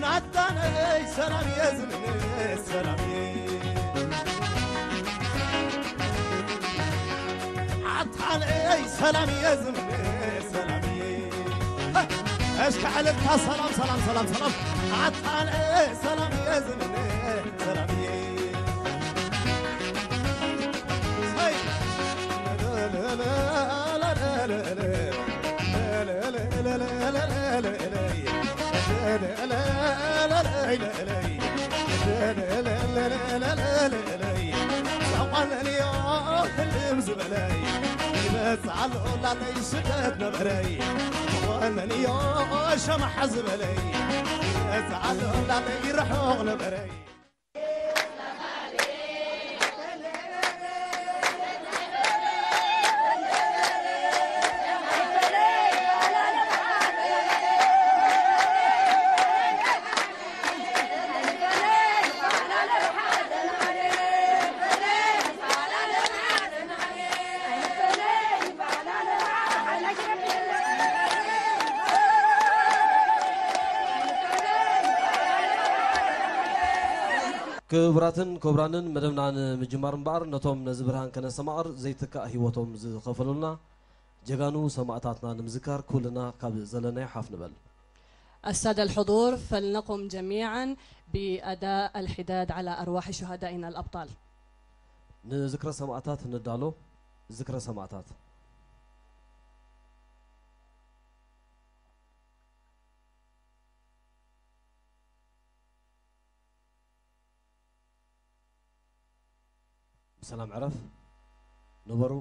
ናታነይ ሰላም እየ ዝምነ ሰላም እየ። ሓታነይ ሰላም እየ ዝምነ ሰላም እየ። እስከ ዕልልታ ሰላም ሰላም ሰላም ሰላም። ሓታነይ ሰላም እየ ዝምነ ሰላም እየ። ክቡራትን ክቡራንን፣ መደብና ንምጅማር እምበኣር፣ ነቶም ነዚ ብርሃን ከነስተማቕር ዘይትካእ ህይወቶም ዝኸፈሉልና ጀጋኑ ሰማእታትና ንምዝካር ኩልና ካብ ዘለናዮ ሓፍ ንበል። السادة الحضور، فلنقم جميعا بأداء الحداد على أرواح شهدائنا الأبطال. ንዝክረ ሰማእታት ንዳሎ። ዝክረ ሰማእታት። ብሰላም ዕረፍ ንበሩ።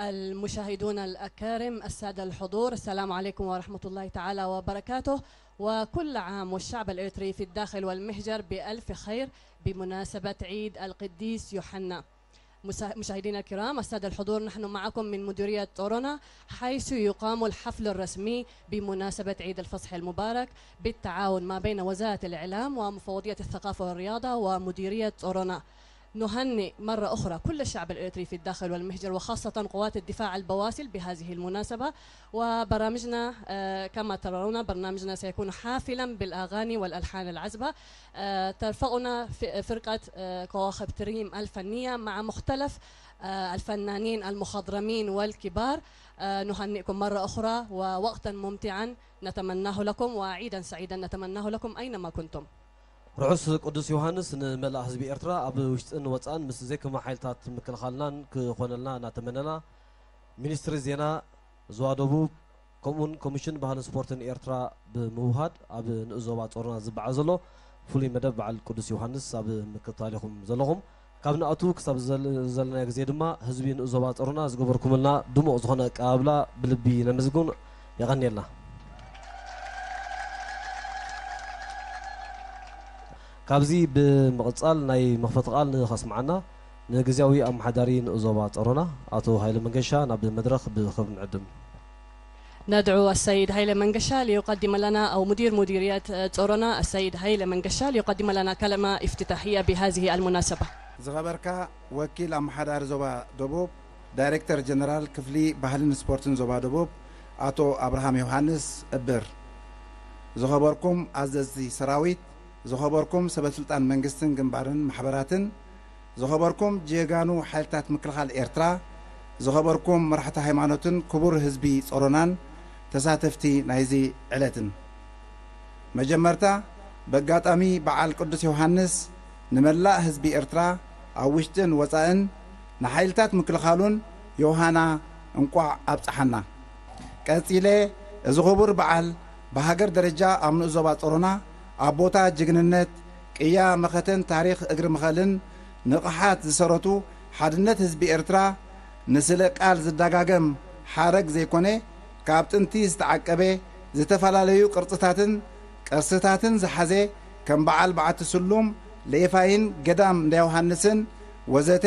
المشاهدون الأكارم، السادة الحضور، السلام عليكم ورحمة الله تعالى وبركاته، وكل عام والشعب الإريتري في الداخل والمهجر بألف خير بمناسبة عيد القديس يوحنا. مسا-، مشاهدينا الكرام، السادة الحضور، نحن معكم من مديرية طورونا، حيث يقام الحفل الرسمي بمناسبة عيد الفصح المبارك بالتعاون ما بين وزارة الإعلام ومفوضية الثقافة والرياضة ومديرية طورونا. نهنئ مرة أخرى كل الشعب الإريتري في الداخل والمهجر، وخاصة قوات الدفاع البواسل، بهذه المناسبة. وبرامجنا، آه، كما ترون، برنامجنا سيكون حافلا بالأغاني والألحان العذبة. آه، ترفقنا ف-، فرقة، آه، كواخب تريم الفنية مع مختلف، آه، الفنانين المخضرمين والكبار. آه، نهنئكم مرة أخرى ووقتا ممتعا نتمناه لكم وعيدا سعيدا نتمناه لكم أينما كنتم. ርሑስ ቅዱስ ዮሃንስ ንመላእ ህዝቢ ኤርትራ ኣብ ውሽጥን ወጻእን ምስ ዘይከማ ሓይልታት ምክልኻልናን ክኾነልና እናተመነና፣ ሚኒስትሪ ዜና ዞባ ደቡብ ከምኡውን ኮሚሽን ባህልን ስፖርትን ኤርትራ ብምውሃድ ኣብ ንኡስ ዞባ ጾሮና ዝበዓል ዘሎ ፍሉይ መደብ በዓል ቅዱስ ዮሃንስ ኣብ ምክትታል ኢኹም ዘለኹም። ካብ ንኣቱ ክሳብ ዘል-፣ ዘለናዮ ግዜ ድማ ህዝቢ ንኡስ ዞባ ጾሮና ዝገበርኩምልና ድሙቕ ዝኾነ ኣቀባብላ ብልቢ ነመስግን። የቐንየልና። ካብዚ ብምቕጻል ናይ መኽፈቲ ቃል ንኸስምዓና ንግዝያዊ ኣመሓዳሪ ንኡስ ዞባ ጸሮና ኣቶ ሃይለ መንገሻ ናብ መድረኽ ብኽብሪ ንዕድም። ندعو السيد هايلة منقشة ليقدم لنا، أو مدير مديرية ጾሮና السيد هايلة منقشة ليقدم لنا كلمة افتتاحية بهذه المناسبة. ዝኸበርካ ወኪል ኣመሓዳሪ ዞባ ደቡብ፣ ዳይሬክተር ጀነራል ክፍሊ ባህልን ስፖርትን ዞባ ደቡብ ኣቶ ኣብርሃም ዮሃንስ እብር፣ ዝኸበርኩም ኣዘዝቲ ሰራዊት፣ ዝኸበርኩም ሰበስልጣን መንግስትን ግንባርን ማሕበራትን፣ ዝኸበርኩም ጀጋኑ ሓይልታት ምክልኻል ኤርትራ፣ ዝኸበርኩም መራሕቲ ሃይማኖትን ክቡር ህዝቢ ጾሮናን ተሳተፍቲ ናይዚ ዕለትን። መጀመርታ፣ በጋጣሚ በዓል ቅዱስ ዮሃንስ ንመላእ ህዝቢ ኤርትራ ኣብ ውሽጥን ወጻእን ንሓይልታት ምክልኻሉን ዮሃና እንቋዕ ኣብጽሓና። ቀጺለ፣ እዚ ክቡር በዓል ብሃገር ደረጃ ኣብ ንኡስ ዞባ ጾሮና ኣብ ቦታ ጅግንነት፣ ቅያ መኸተን ታሪኽ እግሪ ምኸልን ንቕሓት ዝሰረቱ ሓድነት ህዝቢ ኤርትራ ንስለ ቃል ዝደጋገም ሓረግ ዘይኮነ፣ ካብ ጥንቲ ዝተዓቀበ ዝተፈላለዩ ቅርጽታትን ቅርስታትን ዝሓዘ ከም በዓል በዓቲ ስሉም፣ ሌፋይን ገዳም እንዳ ዮሃንስን ወዘተ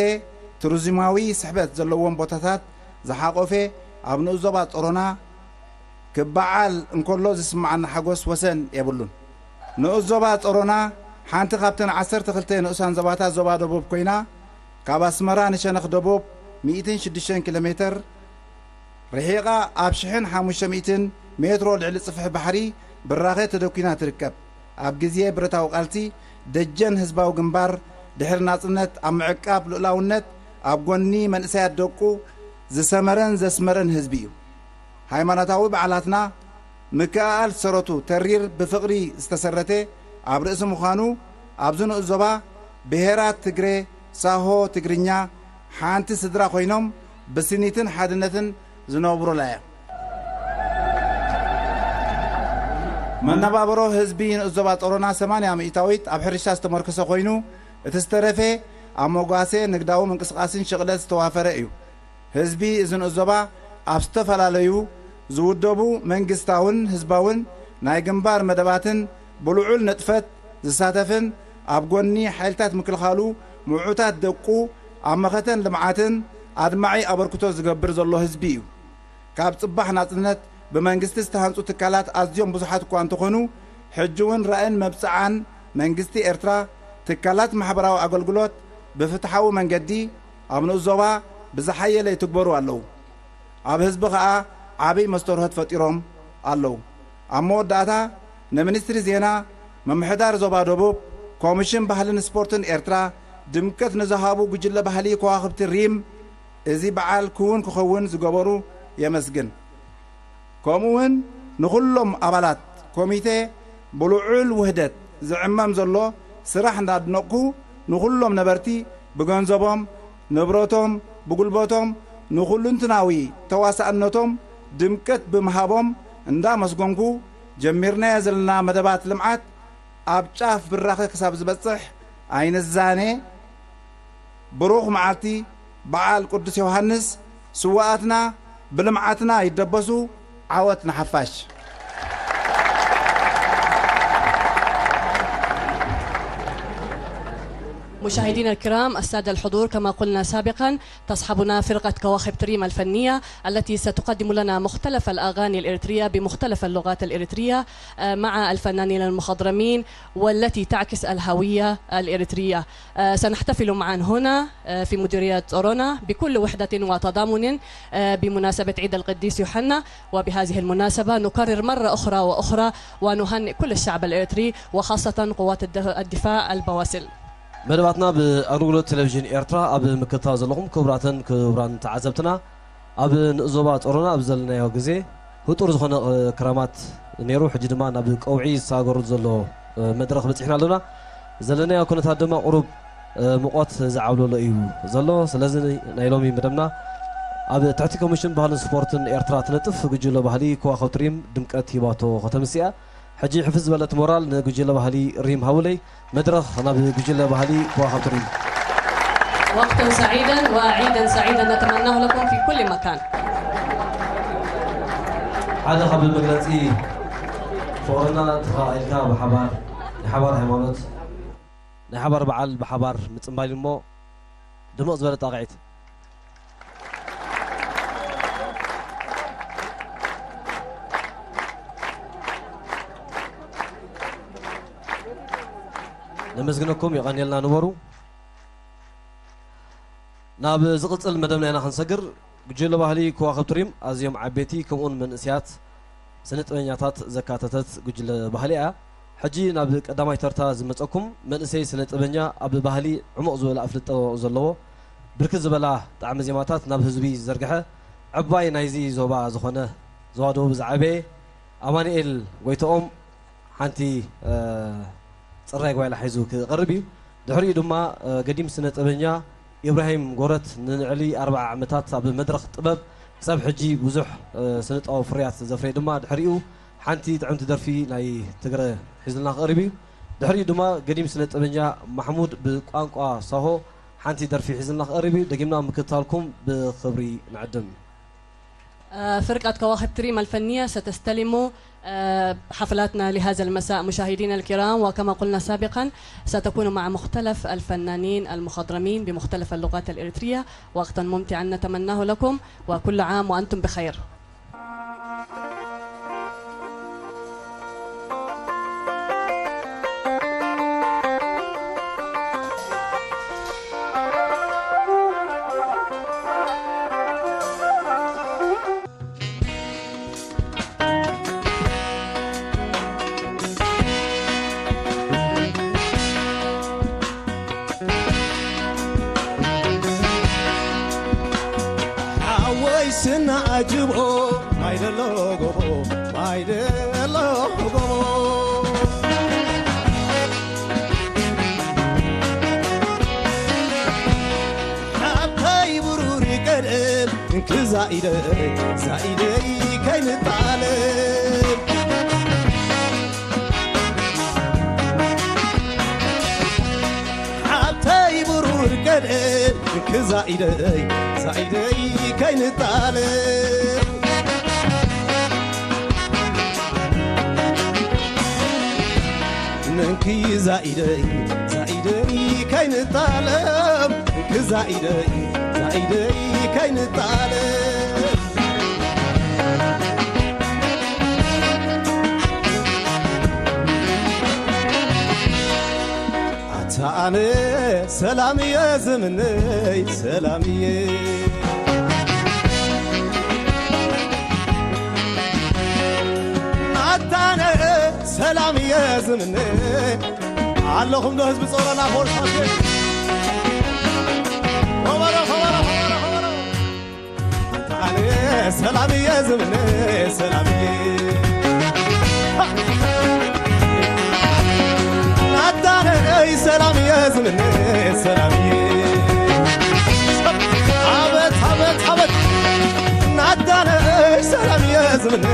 ቱሪዝማዊ ስሕበት ዘለዎም ቦታታት ዝሓቖፈ ኣብ ንኡስ ዞባ ጾሮና ክበዓል እንከሎ ዝስምዓና ሓጎስ ወሰን የብሉን። ንኡስ ዞባ ጾሮና ሓንቲ ካብተን ዓሰርተ ክልተ ንኡሳን ዞባታት ዞባ ደቡብ ኮይና፣ ካብ ኣስመራ ንሸነኽ ደቡብ ሚእትን ሽዱሽተን ኪሎ ሜትር፣ ርሒቓ ኣብ ሽሕን ሓሙሽተ ሚእትን ሜትሮ ልዕሊ ጽፍሒ ባሕሪ ብራኸ ተደኲና ትርከብ። ኣብ ግዜ ብረታዊ ቃልሲ ደጀን ህዝባዊ ግንባር ድሕሪ ናጽነት ኣብ ምዕቃብ ልኡላውነት ኣብ ጎኒ መንእሰያት ደቁ ዝሰመረን ዘስመረን ህዝቢ እዩ። ሃይማኖታዊ በዓላትና ምክእኣል ሰረቱ ተሪር ብፍቕሪ ዝተሰረተ ኣብ ርእሲ ምዃኑ ኣብዚ ንኡስ ዞባ ብሄራት ትግሬ፣ ሳሆ፣ ትግርኛ ሓንቲ ስድራ ኮይኖም ብስኒትን ሓድነትን ዝነብሩላ እያ። መነባብሮ ህዝቢ ንኡስ ዞባ ጸሮና ሰማንያ ሚእታዊት ኣብ ሕርሻ ዝተመርኮሰ ኮይኑ እቲ ዝተረፈ ኣብ መጓሰ ንግዳዊ ምንቅስቃስን ሽቕለት ዝተዋፈረ እዩ። ህዝቢ እዚ ንኡስ ዞባ ኣብ ዝተፈላለዩ ዝውደቡ መንግስታውን ህዝባውን ናይ ግንባር መደባትን ብልዑል ንጥፈት ዝሳተፍን ኣብ ጎኒ ሓይልታት ምክልኻሉ ምዑታት ደቁ ኣብ መኸተን ልምዓትን ኣድማዒ ኣበርክቶ ዝገብር ዘሎ ህዝቢ እዩ። ካብ ጽባሕ ናጽነት ብመንግስቲ ዝተሃንጹ ትካላት ኣዝዮም ብዙሓት እኳ እንተኾኑ፣ ሕጂ እውን ራእን መብጽዓን መንግስቲ ኤርትራ ትካላት ማሕበራዊ ኣገልግሎት ብፍትሓዊ መንገዲ ኣብ ንኡስ ዞባ ብዝሓየለ ይትግበሩ ኣለዉ። ኣብ ህዝቢ ኸኣ ዓብይ መስተርሆት ፈጢሮም ኣለዉ። ኣብ መወዳእታ ንሚኒስትሪ ዜና፣ ምምሕዳር ዞባ ደቡብ፣ ኮሚሽን ባህልን ስፖርትን ኤርትራ ድምቀት ንዝሃቡ ጉጅለ ባህሊ ከዋኽብቲ ሪም እዚ በዓል ክውን ክኸውን ዝገበሩ የመስግን። ከምኡውን ንኹሎም ኣባላት ኮሚቴ ብልዑል ውህደት ዝዕመም ዘሎ ስራሕ እንዳድነቕኩ ንኹሎም ነበርቲ ብገንዘቦም፣ ንብረቶም፣ ብጉልበቶም ንኹልንትናዊ ተዋሳእነቶም ድምቀት ብምሃቦም እንዳመስገንኩ ጀሚርናዮ ዘለና መደባት ልምዓት ኣብ ጫፍ ብራኸ ክሳብ ዝበጽሕ ኣይንዛነ። ብሩኽ መዓልቲ በዓል ቅዱስ ዮሃንስ። ስውኣትና ብልምዓትና ይደበሱ። ዓወት ንሓፋሽ። مشاهدينا الكرام، السادة الحضور، كما قلنا سابقا، تصحبنا فرقة كواخب تريم الفنية التي ستقدم لنا مختلف الأغاني الإريترية بمختلف اللغات الإريترية، آه، مع الفنانين المخضرمين، والتي تعكس الهوية الإريترية. آه، سنحتفل معا هنا، آه، في مديرية أورونا بكل وحدة وتضامن، آه، بمناسبة عيد القديس يوحنا. وبهذه المناسبة نكرر مرة أخرى وأخرى ونهنئ كل الشعب الإريتري وخاصة قوات الدف-، الدفاع البواسل. መደባትና ብኣገልግሎት ቴሌቪዥን ኤርትራ ኣብ ምክትታል ዘለኹም ክቡራትን ክቡራን ተዓዘብትና፣ ኣብ ንእስ ዞባ ጸሮና ኣብ ዘለናዮ ግዜ ህጡር ዝኾነ ክራማት ነይሩ። ሕጂ ድማ ናብ ቀውዒ ዝሰጋገሩ ዘሎ መድረኽ በጺሕና ኣለና። ዘለናዮ ኩነታት ድማ ቁሩብ ሙቐት ዝዓብለሎ እዩ ዘሎ። ስለዚ ናይ ሎሚ መደብና ኣብ ትሕቲ ኮሚሽን ባህልን ስፖርትን ኤርትራ ትነጥፍ ጉጅለ ባህሊ ከዋኽብቲ ሪም ድምቀት ሂባቶ ከተምስያ። ሕጂ ሕፍዝ ዝበለት ሞራል ንጉጅለ ባህሊ ሪም ሃውለይ። መድረኽ ናብ ጉጅለ ባህሊ ከዋኽብቲ ሪም። وقتا سعيدا وعيدا سعيدا نتمناه لكم في كل مكان. ሓደ ካብ መግለፂ ፍቕርና ተኻኢልካ ብሓባር ናይ ሓባር ሃይማኖት ናይ ሓባር በዓል ብሓባር ምፅንባል እሞ ድምቕ ዝበለ ጣቕዒት። ነመስግነኩም፣ የቐንየልና ንበሩ። ናብ ዝቕጽል መደብና ኢና ክንሰግር። ጉጅለ ባህሊ ከዋኽብቲ ሪም ኣዝዮም ዓበይቲ ከምኡውን መንእስያት ስነ ጥበበኛታት ዘካተተት ጉጅለ ባህሊ እያ። ሕጂ ናብ ቀዳማይ ተርታ ዝመጸኩም መንእሰይ ስነ ጥበበኛ ኣብ ባህሊ ዕሙቕ ዝበለ ኣፍልጦ ዘለዎ ብርክት ዝበላ ጣዕመ ዜማታት ናብ ህዝቢ ዝዘርግሐ ዕባይ ናይዚ ዞባ ዝኾነ ዞባ ደቡብ ዝዓበየ ኣማኑኤል ጎይትኦም ሓንቲ ጽራይ ጓይላ ሒዙ ክቐርብ እዩ። ድሕሪኡ ድማ ገዲም ስነ ጥበበኛ ኢብራሂም ጎረት ንልዕሊ ኣርብዓ ዓመታት ኣብ መድረኽ ጥበብ ክሳብ ሕጂ ብዙሕ ስነጥበባዊ ፍርያት ዘፍረየ ድማ ድሕሪኡ ሓንቲ ጥዕምቲ ደርፊ ናይ ትግረ ሒዝልና ክቐርብ እዩ። ድሕሪኡ ድማ ገዲም ስነ ጥበበኛ ማሕሙድ ብቋንቋ ሳሆ ሓንቲ ደርፊ ሒዝልና ክቐርብ እዩ። ደጊምና ምክትታልኩም ብኽብሪ ንዕድም። فرقة كواخب تريم الفنية ستستلم حفلاتنا لهذا المساء. مشاهدينا الكرام، وكما قلنا سابقا ستكون مع مختلف الفنانين المخضرمين بمختلف اللغات الإريترية. وقتا ممتعا نتمناه لكم، وكل عام وأنتم بخير. ጎቦ ማይ ደሎ ጎቦ ሓብተይ ብሩር ቀደም እንክዛኢደይ ዛኢደይ ከይንጣለም ሓብተይ ብሩር ቀደም ክዛኢደይ ዛኢደይ ከይንጣለ ምንኪ ዛኢደይ ዛኢደይ ከይንጣለም ክዛኢደይ ዛኢደይ ከይንጣለ ኣታ ኣነ ሰላምየ ዝምነይ ሰላምየ ኣታ ኣነ ሰላምየ ዝምነይ ኣለኹም ዶ ህዝቢ ጾሮና ፎርሳሴ ኸበሮ ኸበሮ ኸበሮ ኸበሮ ኣነ ሰላምየ ዝምነ ሰላምየ ናዳነይ ሰላምየ ዝምነ ሰላምየ ኣበት ኣበት ኣበት ናዳነይ ሰላምየ ዝምነ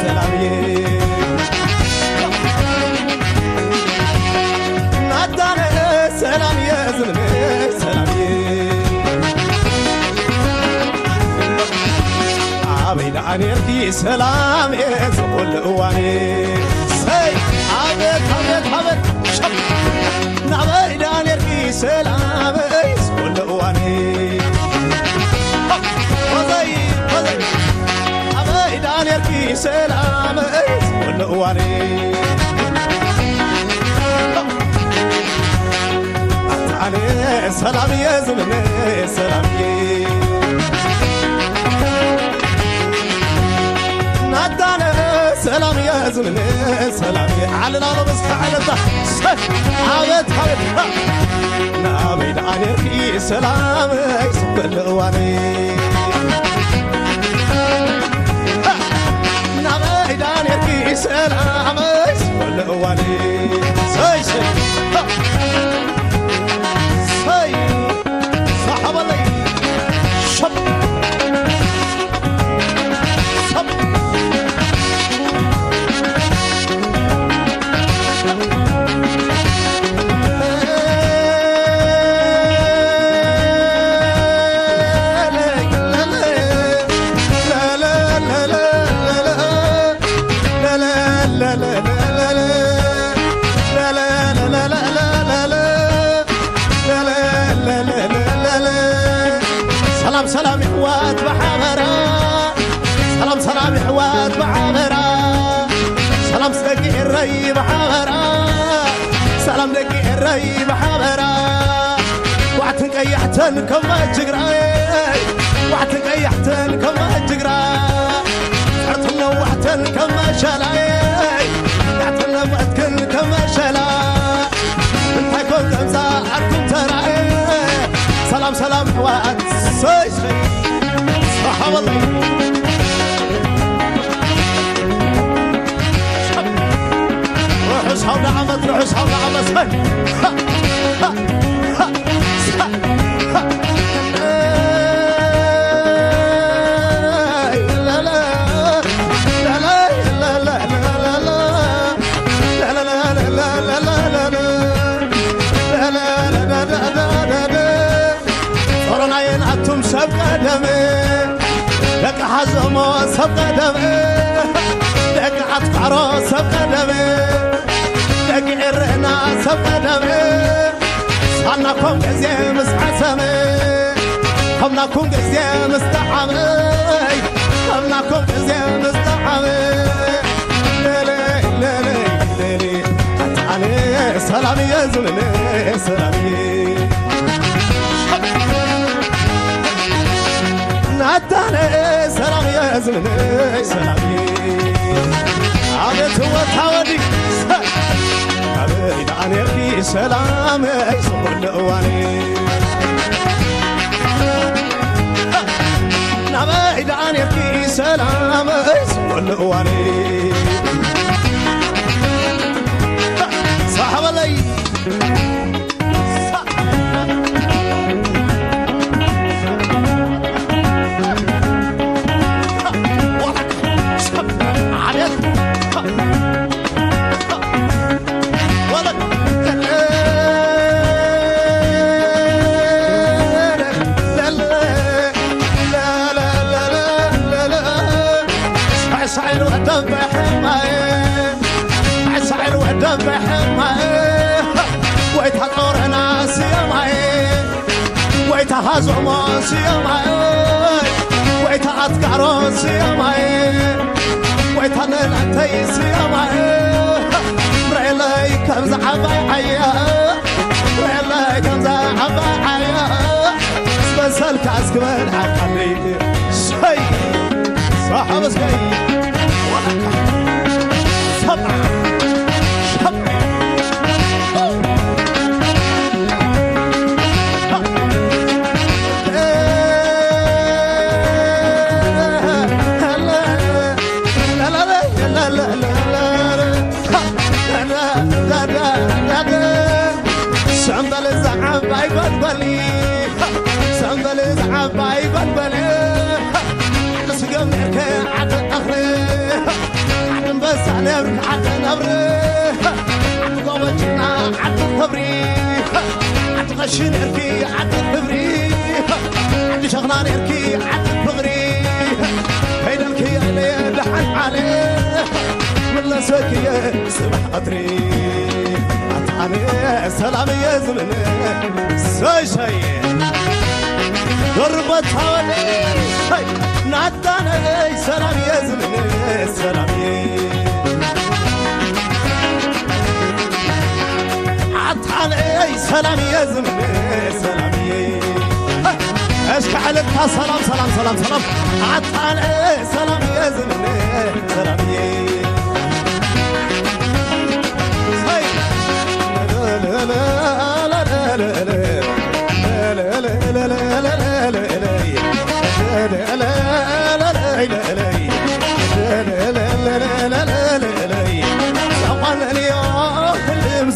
ሰላምየ ናዳነይ ሰላምየ ዝምነ ሰላምየ ኣበይ ደኣ ኔርኪ ሰላም እየ ዝኹሉ እዋን ሰይ ኣቤት ኣቤት ኣቤት ሸም ናበይ ደኣ ኔርኪ ሰላም እየ ዝኹሉ እዋን ሆዘይ ሆዘይ ኣበይ ደኣ ኔርኪ ሰላም እየ ዝኹሉ እዋን ኣነ ሰላም እየ ዝምነ ሰላም እየ ናዳነ ሰላም እየ ዝምነ ሰላም እየ ዓለና ሎ በስካ ዓለምታ ሰ ኣበት ኣበት ናበይ ደኣ ኔርኪ ሰላም ይስበል እዋነይ ናበይ ደኣ ኔርኪ ሰላም ይስበል እዋነይ ሰይ ሰይ ሰይ ሰሓበለይ ሸብ ሸብ ሰላም ሰላም ይሕዋት ብሓበራ ሰላም ሰላም ይሕዋት ብሓበራ ሰላም ስደቂ ኤረይ ብሓበራ ሰላም ደቂ ኤረይ ብሓበራ ጓዕትን ቀያሕተን ከማ ጅግራይ ጓዕትን ቀያሕተን ከማ ጅግራ ጸርትን ነዋሕተን ከማ ሸላይ ጓዕትን ለመትክን ከማ ሸላ እንታይ ኮን ከምዛ ዓርኩም ተራእየ ሰላም ሰላም ሕዋት ሰይ ሰይ ሰሓበለይ ርሑስ ሃውደ ዓመት ርሑስ ሃውደ ዓመት ሰይ ጾሮናየን ኣቱም ሰብ ቀደም ደቂ ሓዘሞ ሰብ ቀደም ደቂ ዓትቋሮ ሰብ ቀደም ደቂ ኤረና ሰብ ቀደም ሳናኮም ግዜ ምስ ዓሰመ ከምናኩም ግዜ ምስ ጠዓመይ ከምናኩም ግዜ ምስ ጠዓመ ለለይ ለለይ ለለይ ኣነ ሰላም እየ ዝምነ ሰላም እየ ናታነ ሰላም እየ ዝምነ ሰላም እየ ኣቤት ወታ ወዲ ኣበይ ደኣ ኔርኪ ሰላመይ ዝኹሉ እዋን ናበይ ደኣ ኔርኪ ሰላም ኩሉ እዋን ሳሕበለይ። ሳዕሳዕ ኢሉ ደንበ ሕማየ፣ ሳዕሳዕ ኢሉ ደንበ ሕማየ፣ ጎይታ ጦርና ስየማየ፣ ጎይታ ሃዞሞ ስየማየ፣ ጎይታ ኣትጋሮ ስየማየ፣ ጎይታ ነናተይ ስየማየ፣ ርኤለይ ከምዚ ዓባይ ዓያ፣ ርኤለይ ከምዚ ዓባይ ዓያ፣ ስበሰልካ እስክበል ዓቃለይ። ሰይ! ሳሓበስከይ! ሰጣ! ሰጣ! ሰምበል ዝዓባይ ጓልጓሊ፣ ሰምበል ዝዓባይ ጓልጓሊ፣ ዓዲ ስገም ነርኪ ዓዲ እኽሊ፣ ዓዲ ኣንበሳ ነርኪ ዓዲ ነብሪ፣ ዓዲ ጎበጅና ዓዲ ክብሪ፣ ዓዲ ቀሺ ነርኪ ዓዲ ክብሪ፣ ዓዲ ሸኽና ነርኪ ዓዲ ፍቕሪ፣ ከይደልኪ ኣለ ደሓን ዓለ፣ ምለሰኪ ጽባሕ ቀትሪ ኣታነ ሰላም እየ ዝብል ሰይ ሰይ ደርበታወል ሰይ ናታነይ ሰላም እየ ዝብል ሰላም እየ ኣታነይ ሰላም እየ ዝብል ሰላም እየ እስከ ዕልልታ ሰላም ሰላም ሰላም ሰላም ኣታነይ ሰላም እየ ዝብል ሰላም እየ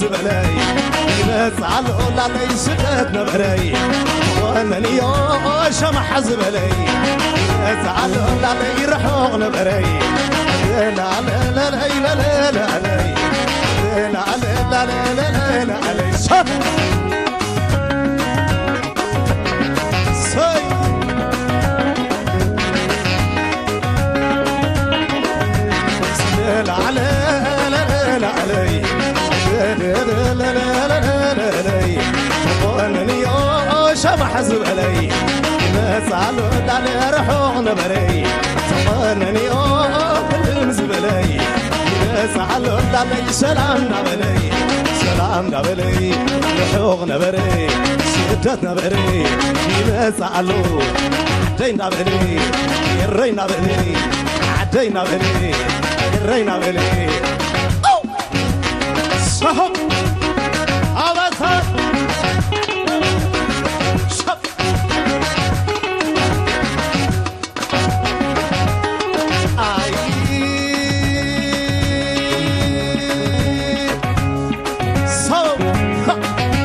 ዝበለይ ይመጽእ ኣሎ ላለይ ስደት ነበረይ ወነንዮ ሸማሓ ዝበለይ ይመጽእ ኣሎ ላለይ ርሑቕ ነበረይ ላለለለይ ለለለለይ ላለለለይ ሰብ ሰይ ላዕለ ላዕለይ ደደደለለለለይ ተቆነንዮ ሸማሕ ዝበለይ ይመጽኣሉ ላለ ርሑቕ ነበረይ ተቆነንዮ ህልም ዝበለይ ይመጽኣሉ ላለይ ሰላም ናበለይ ሰላም ናበለይ ርሑቕ ነበረ ስደት ነበረ ይመጽእ ኣሎ ዓደይ እንዳበለ ኤረይ እንዳበለ ዓደይ እንዳበለ ኤረይ እንዳበለ ሰሆም ኣባታ ሰብ ኣይ ሰው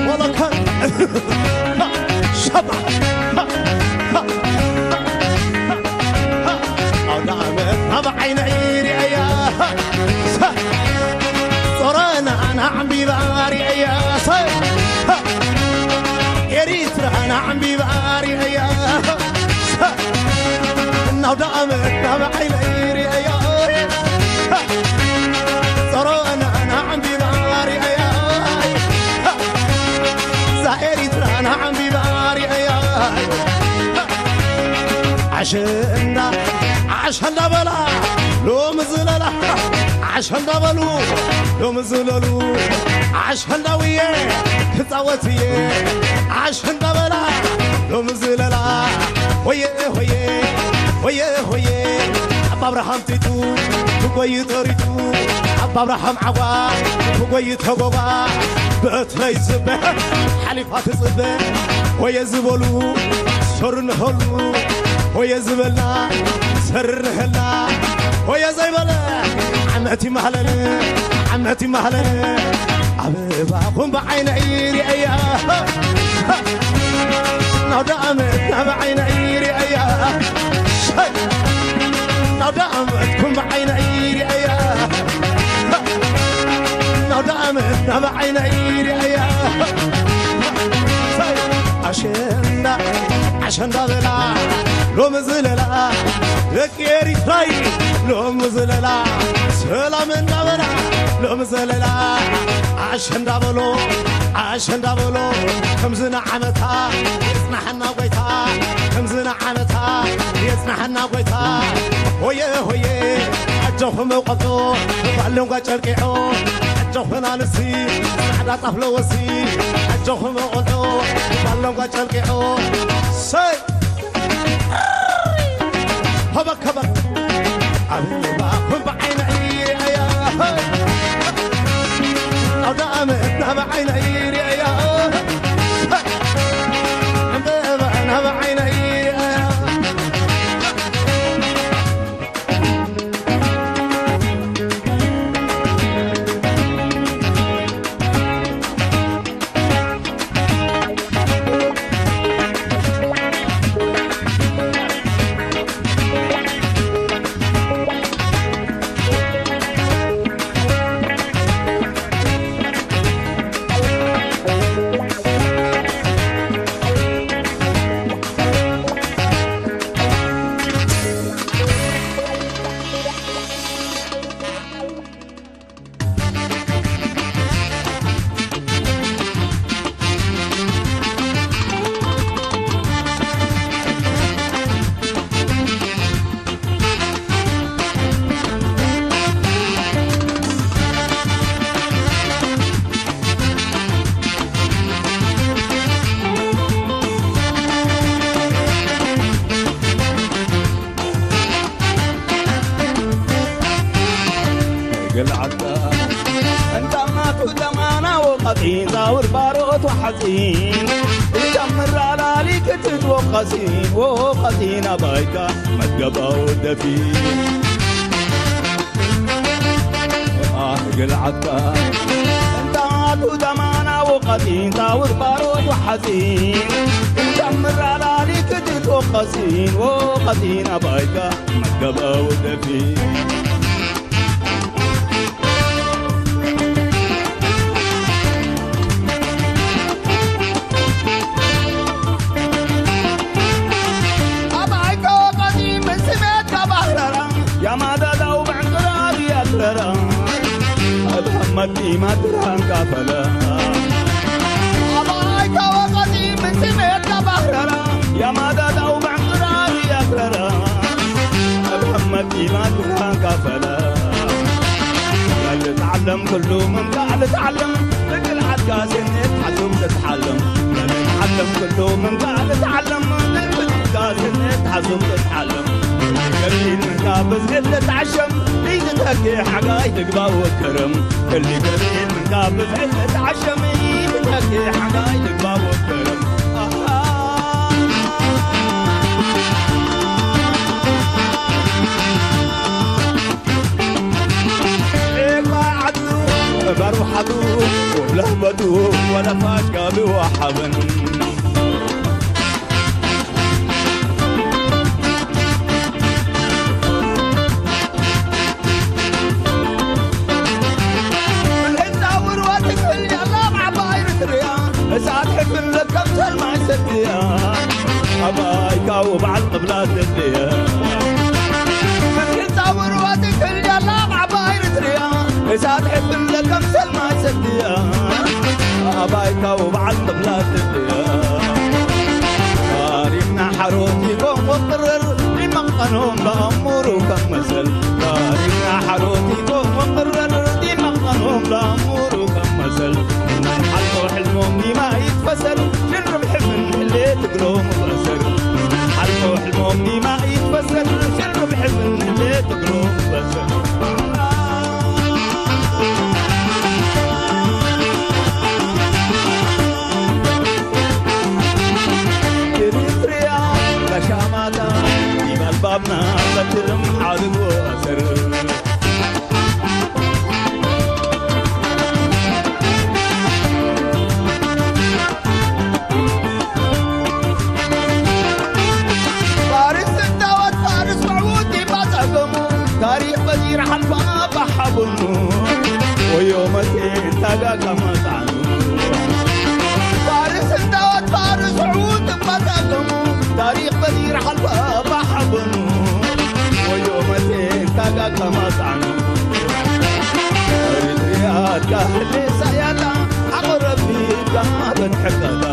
ወለከ ሸባ ኣውደ ዓመት ኣብ ዓይነይ ርእያ ጾረና ኣና ዕምቢባ ርእያ ኤሪትራና ዕምቢባ ርእያ እናውዳእመ ናብ ዓይነይ ርእያ ጸሮና ናዕምቢባ ርእያ እዛ ኤሪትራና ዕምቢባ ርእያ ኣሸንዳ ኣሸንዳ በላ ሎሚ ዝለላ ኣሸንዳ በሉ ሎሚ ዝለሉ ኣሸንዳውየ ክጻወትየ ኣሸንዳ በላ ሎሚ ዝለላ ሆየ ሆየ ሆየ ሆየ ኣባ ኣብርሃም ጢጡ ክጎይ ጠሪጡ ኣባ ኣብርሃም ዓዋ ክጎይ ተጎጓ በትረይ ዝበ ሓሊፋ ትጽበ ሆየ ዝበሉ ሰሩ ንኸሉ ሆየ ዝበልና ሰርሕላ ሆየ ዘይበለ ዓመት ይማህለል ዓመት ይማህለል ኣበባኹም ብዓይነይ ርእያ ናውደ ዓመት ናብ ዓይነይ ርእያ ናውደ ዓመትኩም ብዓይነይ ርእያ ናውደ ዓመት ናብ ዓይነይ ርእያ ኣሸንዳ ኣሸንዳ በላ ሎሚ ዝለላ ደቂ ኤሪትራይ ሎሚ ዝለላ ሰላም እንዳበላ ሎሚ ዘለላ ኣሸንዳ በሎ ኣሸንዳ በሎ ከምዚ ንዓመታ የጽናሓና ጎይታ ከምዚ ንዓመታ የጽናሓና ጎይታ ሆየ ሆየ ኣጆኹም ቆልዑ ባለንጓ ጨርቂዖ ኣጆኹም ኣንስቲ ጻዕዳ ጣፍ ለወሲ ኣጆኹም ቆልዑ ባለንጓ ጨርቂዖ ሰይ ሆበክ ሆበክ ኣበባኹም ብዓይነይ ርእያ ኣውደ ዓመትና ብዓይነይ ርእያ ዕምበባና ብዓይነይ ርእያ ገልዓልታ እንታማቱ ደማና ወቐጢን ዛውር ባሮት ወሓፂን እንታምራላሊ ክትት ወቐፂን ወቐፂን ኣባይካ መትገባው ደፊ ኣህ ገልዓልታ እንታማቱ ደማና ወቐጢን ዛውር ባሮት ወሓፂን እንታምራላሊ ክትት ወቐፂን ወቐፂን ኣባይካ መትገባው ደፊ ያማዳዳው ብዕንቅራር ያትረራ እብሃመት ኢማትራን ካፈለ ኣባይ ካወቀቲ ምስሜት ካባህረራ ያማዳዳው ብዕንቅራር ያትረራ እብሃመት ኢማትራን ካፈለ ልትዓለም ኩሉ ምምቃዕ ልትዓለም ልክል ዓድካ ስኔት ሓዙም ትትሓለም ልትዓለም ኩሉ ምምቃዕ ልትዓለም ልክል ዓድካ ስኔት ሓዙም ትትሓለም ከሊል ምንካ ብዝሒ ልትዓሸም ይዝተኪ ሓጋይ ትግባ ወከረም ከሊ ከሊል ምንካ ብዝሒ ልትዓሸም ይዝተኪ ሓጋይ ትግባ ወከረም ኣሃ ባርውሓቱ ለህመቱ ወለፋሽ ጋቢ ወሓበን እሳት ሕፍን ለከም ሰልማይ ሰድያ ኣባይካ ወበዓል ቅብላ ሰድያ ሕፃውር ወትክል ያላ ዓባይ ርትርያ እሳት ሕፍን ለከም ሰልማይ ሰድያ ኣባይካ ወበዓል ቅብላ ሰድያ ታሪኽና ሓሮት ይኮን ወቅረር ዲመቐኖም ለኣሙሩ ከም መሰል ታሪኽና ሓሮት ይኮን ወቅረር ዲመቐኖም ለኣሙሩ ከም መሰል ሓልፎ ሕልሞም ዲማ ይትፈሰል ሽርብ ሕፍን ሕሌት እግሮም በሰር ሓልፎ ሕልሞም ዲማ ይትፈሰል ሽርብ ሕፍን ሕሌት እግሮም በሰር ኤሪትሪያ ለሻማታ ይበልባብና በትር ሓልፋ ባሓቡኑ ወዮ መቴን ታጋጋ መጣኑ ፋርስ እንዳወት ፋርስ ዑት መጣኑ ታሪኽ በዲር ሓልፋ ባሓቡኑ ወዮ መቴን ታጋጋ መጣኑ ሪያት ካህሌ ሳያታ ሓቆረቢ ካበን ሕቀታ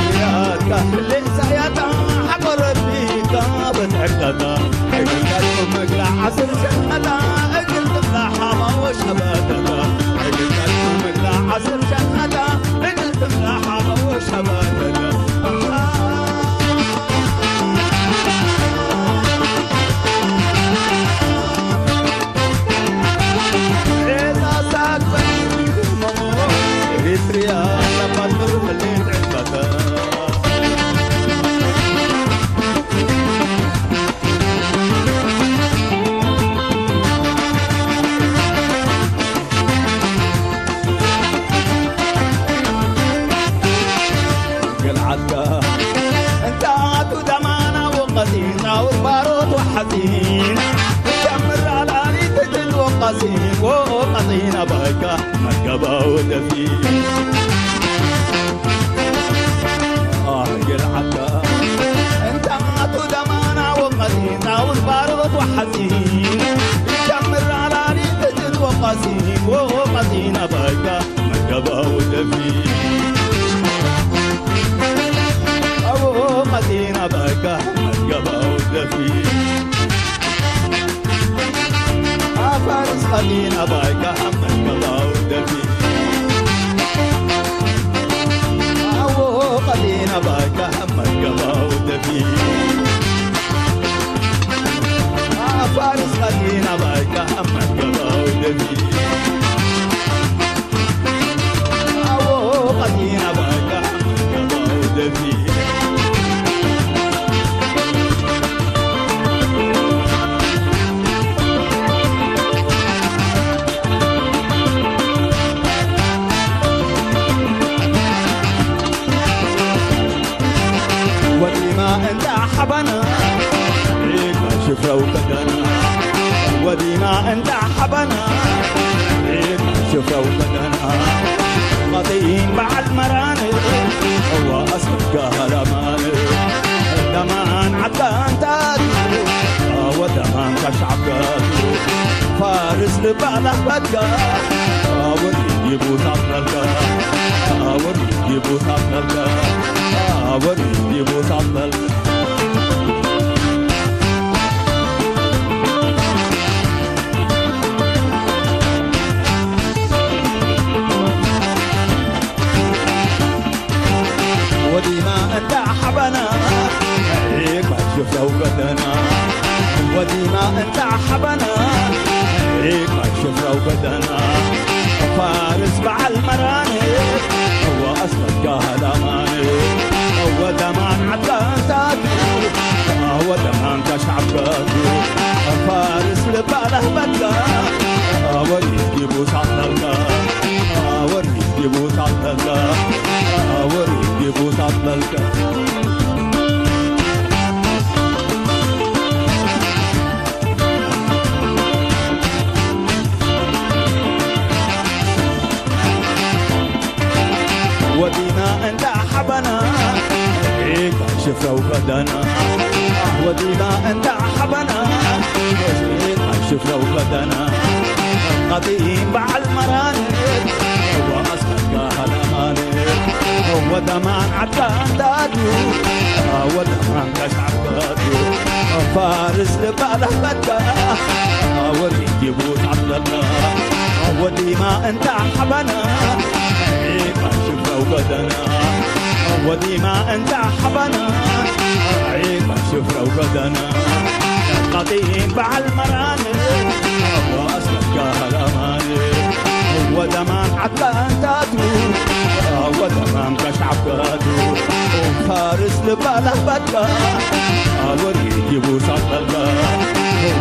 ሪያት ካህሌ ሳያታ ሓቆረቢ ካበን ሕቀታ ሕቀታ መግላ ዓስር ሸኸታ እግል ትብላ ሓማዎ ሸበተታ እግል ትብላ ዓስር ሸኸታ እግል ትብላ ሓማዎ ሸበተታ ገልዓትካ እንተ ኣቱ ደማና ወቀሲን ኣውር ባሮት ወሓፂን ከምራላሪ ትትል ወቀሲን ወቀሲን ኣባይካ መገባው ደፊ ገልዓትካ እንተ ኣቱ ደማና ወቀሲን ኣውር ባሮት ወሓፂን ከምራላሪ ትትል ወቀሲን ወቀሲን ኣባይካ መገባው ደፊ ኣዎ ቀጢን ኣባይካ መገባው ደፊ ኣፋርስ ቀጢን ኣባይካ መገባው ደፊ ኣዎ ቀጢን ኣባይካ መገባው ደፊ ኣፋርስ ቀጢን ኣባይካ መገባው ደፊ ወዲማ እንዳ ሓባና ዒድ ሽፍረው ከደና ወዲማ እንዳ ሓባና ዒድ ሽፍረው ከደና ቀጢን በዓል መራን እዋ ኣስመጋ ሃላማን ደማን ዓዳንታት ወደማን ካሻዓጋቱ ፋርስ ልባላ በጋ ወዲ ይቡታ መልካ ወዲ ይቡታ መልካ ወዲ ይቡታ መልካ ወዲና እንዳ ሓባና ዒቅ ሽፍራው ገደና ወዲና እንዳ ሓባና ዒቅ ሽፍራው ገደና ፋርስ በዓል መራን ወኣስመጋ ሃላማን ወደማን ዓዳንታት ወደማን ተሻዕበቱ ፋርስ ልባለህ በጋ ወሪድ ይቡሳት መልካ ወሪድ ይቡሳት መልካ ወሪድ ይቡሳት መልካ ወዲና እንዳ ሓባና ዒቃ ሽፍረው ከደና ወዲና እንዳ ሓባና ዒቃ ሽፍረው ከደና ቃጢም በዓል መራን ወኣስመጋ ሃላማን ወደማን ዓዳንዳዱ ወደማን ከሻዕበዱ ፋርስ ልባለህ በዳ ወሪድ ይቡት ዓብደላ ወዲማ እንዳ ሓባና ዒቃ ሽፍረው ገደና ወዲማ እንዳ ሓባና ዒቃ ሽፍረው ገደና ቃጢም በዓል መራን ወኣስመጋ ሃላማን ወደማን ዓዳንዳዱ ወደማን ከሻዕበዱ ፋርስ ልባለህ በዳ ወሪድ ይቡሳት በዳ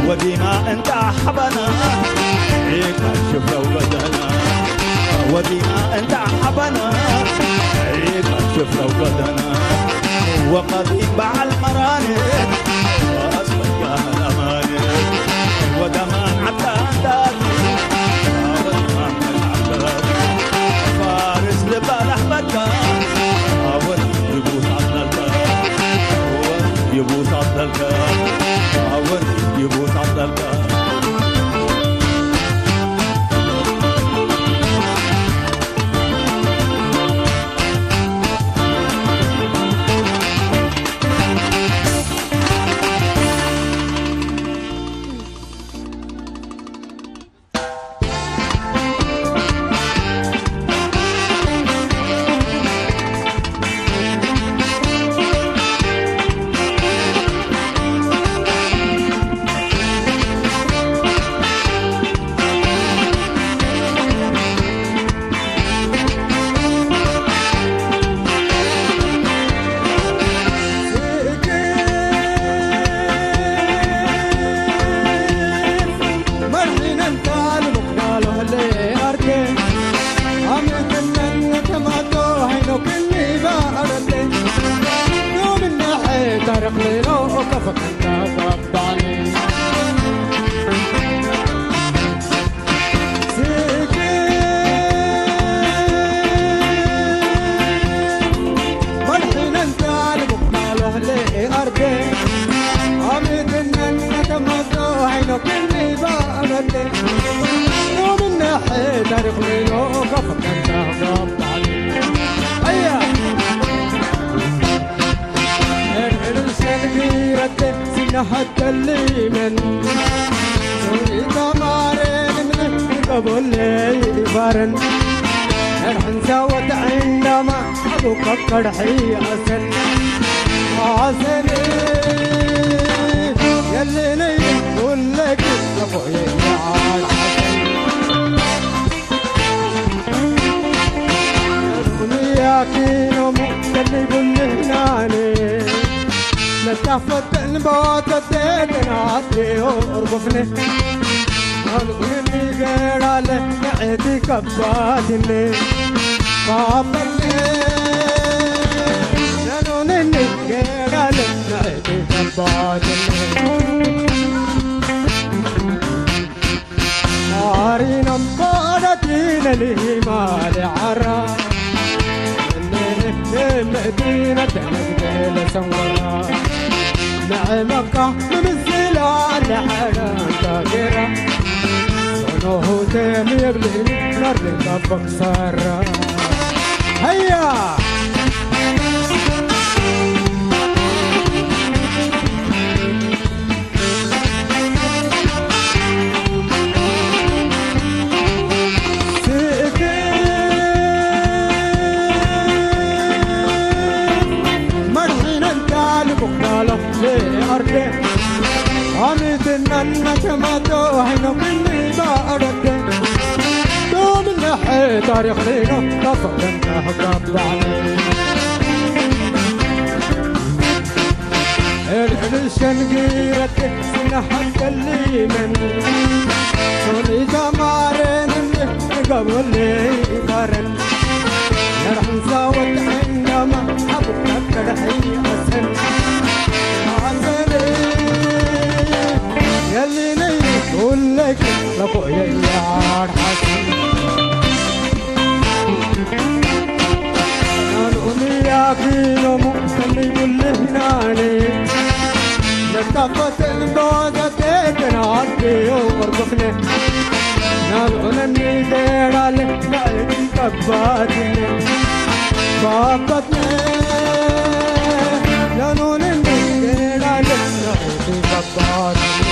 ወዲና እንዳ ሓባና ዒቃ ሽፍረው ገደና ወዲና እንዳ ሓባና ዒቃ ሽፍረው ገደና ወቀዲም በዓል መራን ወኣስመጋ ሃላማን ወደማን ዓዳ Talu mukdalo le arte, amit nan tamato haino kini ba arate. Nomin na hai tarak le lo o kafakanta babani. Sike marhinan talu mukdalo le arte, amit nan tamato haino kini ba arate. Nomin na hai tarak le lo o kafakanta babani. Aya. Sinahatellimen suri tamaren min gabole ibaran. Erhan sawat indama abu kakkar hi asan. Asan yallene kullek lakoye asan. Dunia kino mu kalli bullihnaane. Natafattan bawata tetena ateo orgofne. Alguni gerale naeti kabbatine. Kabbatne. Nanonene gerale naeti kabbatine. Arinam padatina lihima le ara. Nene mehtina tenegdele sangwara. Nae Makka mimsila le ara tagera. Sono hute miyeblini narle kapak sara. Hayya. ታሪኽ ሊኖ ተፈቅደን ተሕጋባዕነ እልዕል ሸንጊረክ ስናሓት ከሊመን ሶሊታ ማረን ንገቦለይ ይፋረን ነርሕንሳ ወጥዐን ዳማ ሓብታ ከድሐይ ኣሰን ኣሰን የሊነይ ኩለክ ለኮየያር ሓሰን ናንኡም ያኪኖሙ ከመይ ሙልህናኔ ለካፈትን በዋዘቴትን ኣድዮ ወርጎፍነ ናንኡነኒ ዴራለ ናእቲ ቀባትነ ባባትነ ናንኡነኒ ዴራለ ናእቲ ቀባትነ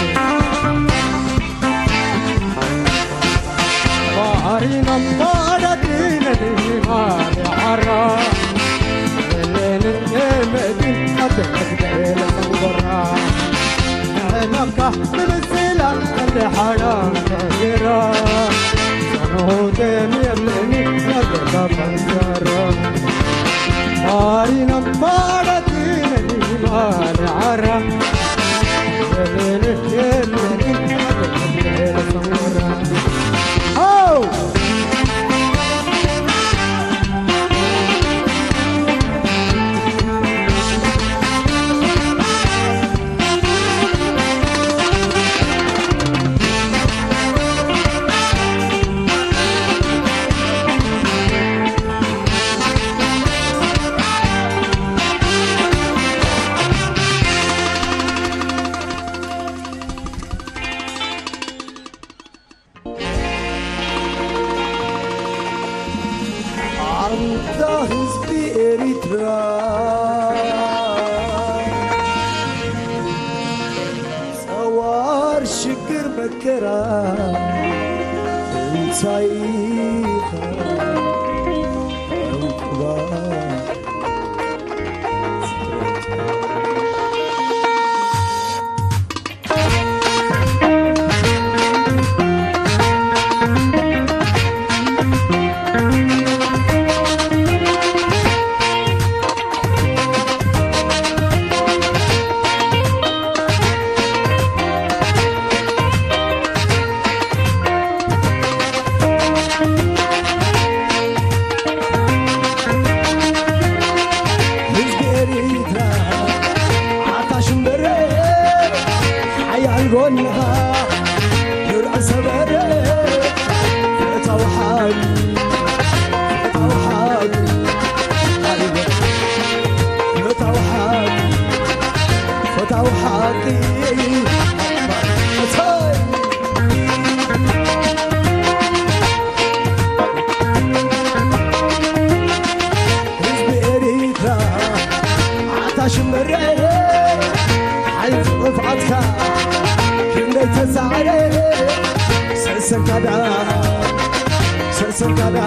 Marinam paradinani mare ara Elene emedin atekdele sangora Naka mimsila ande haram tagera Sanote miyeleni nade kapansara Marinam paradinani mare ara ኣንታ ህዝቢ ኤሪትራ ጸዋር ሽግር መከራ እንታይ ኢኻ ዕንቁባ ሰሰንካዳ ሰሰንካዳ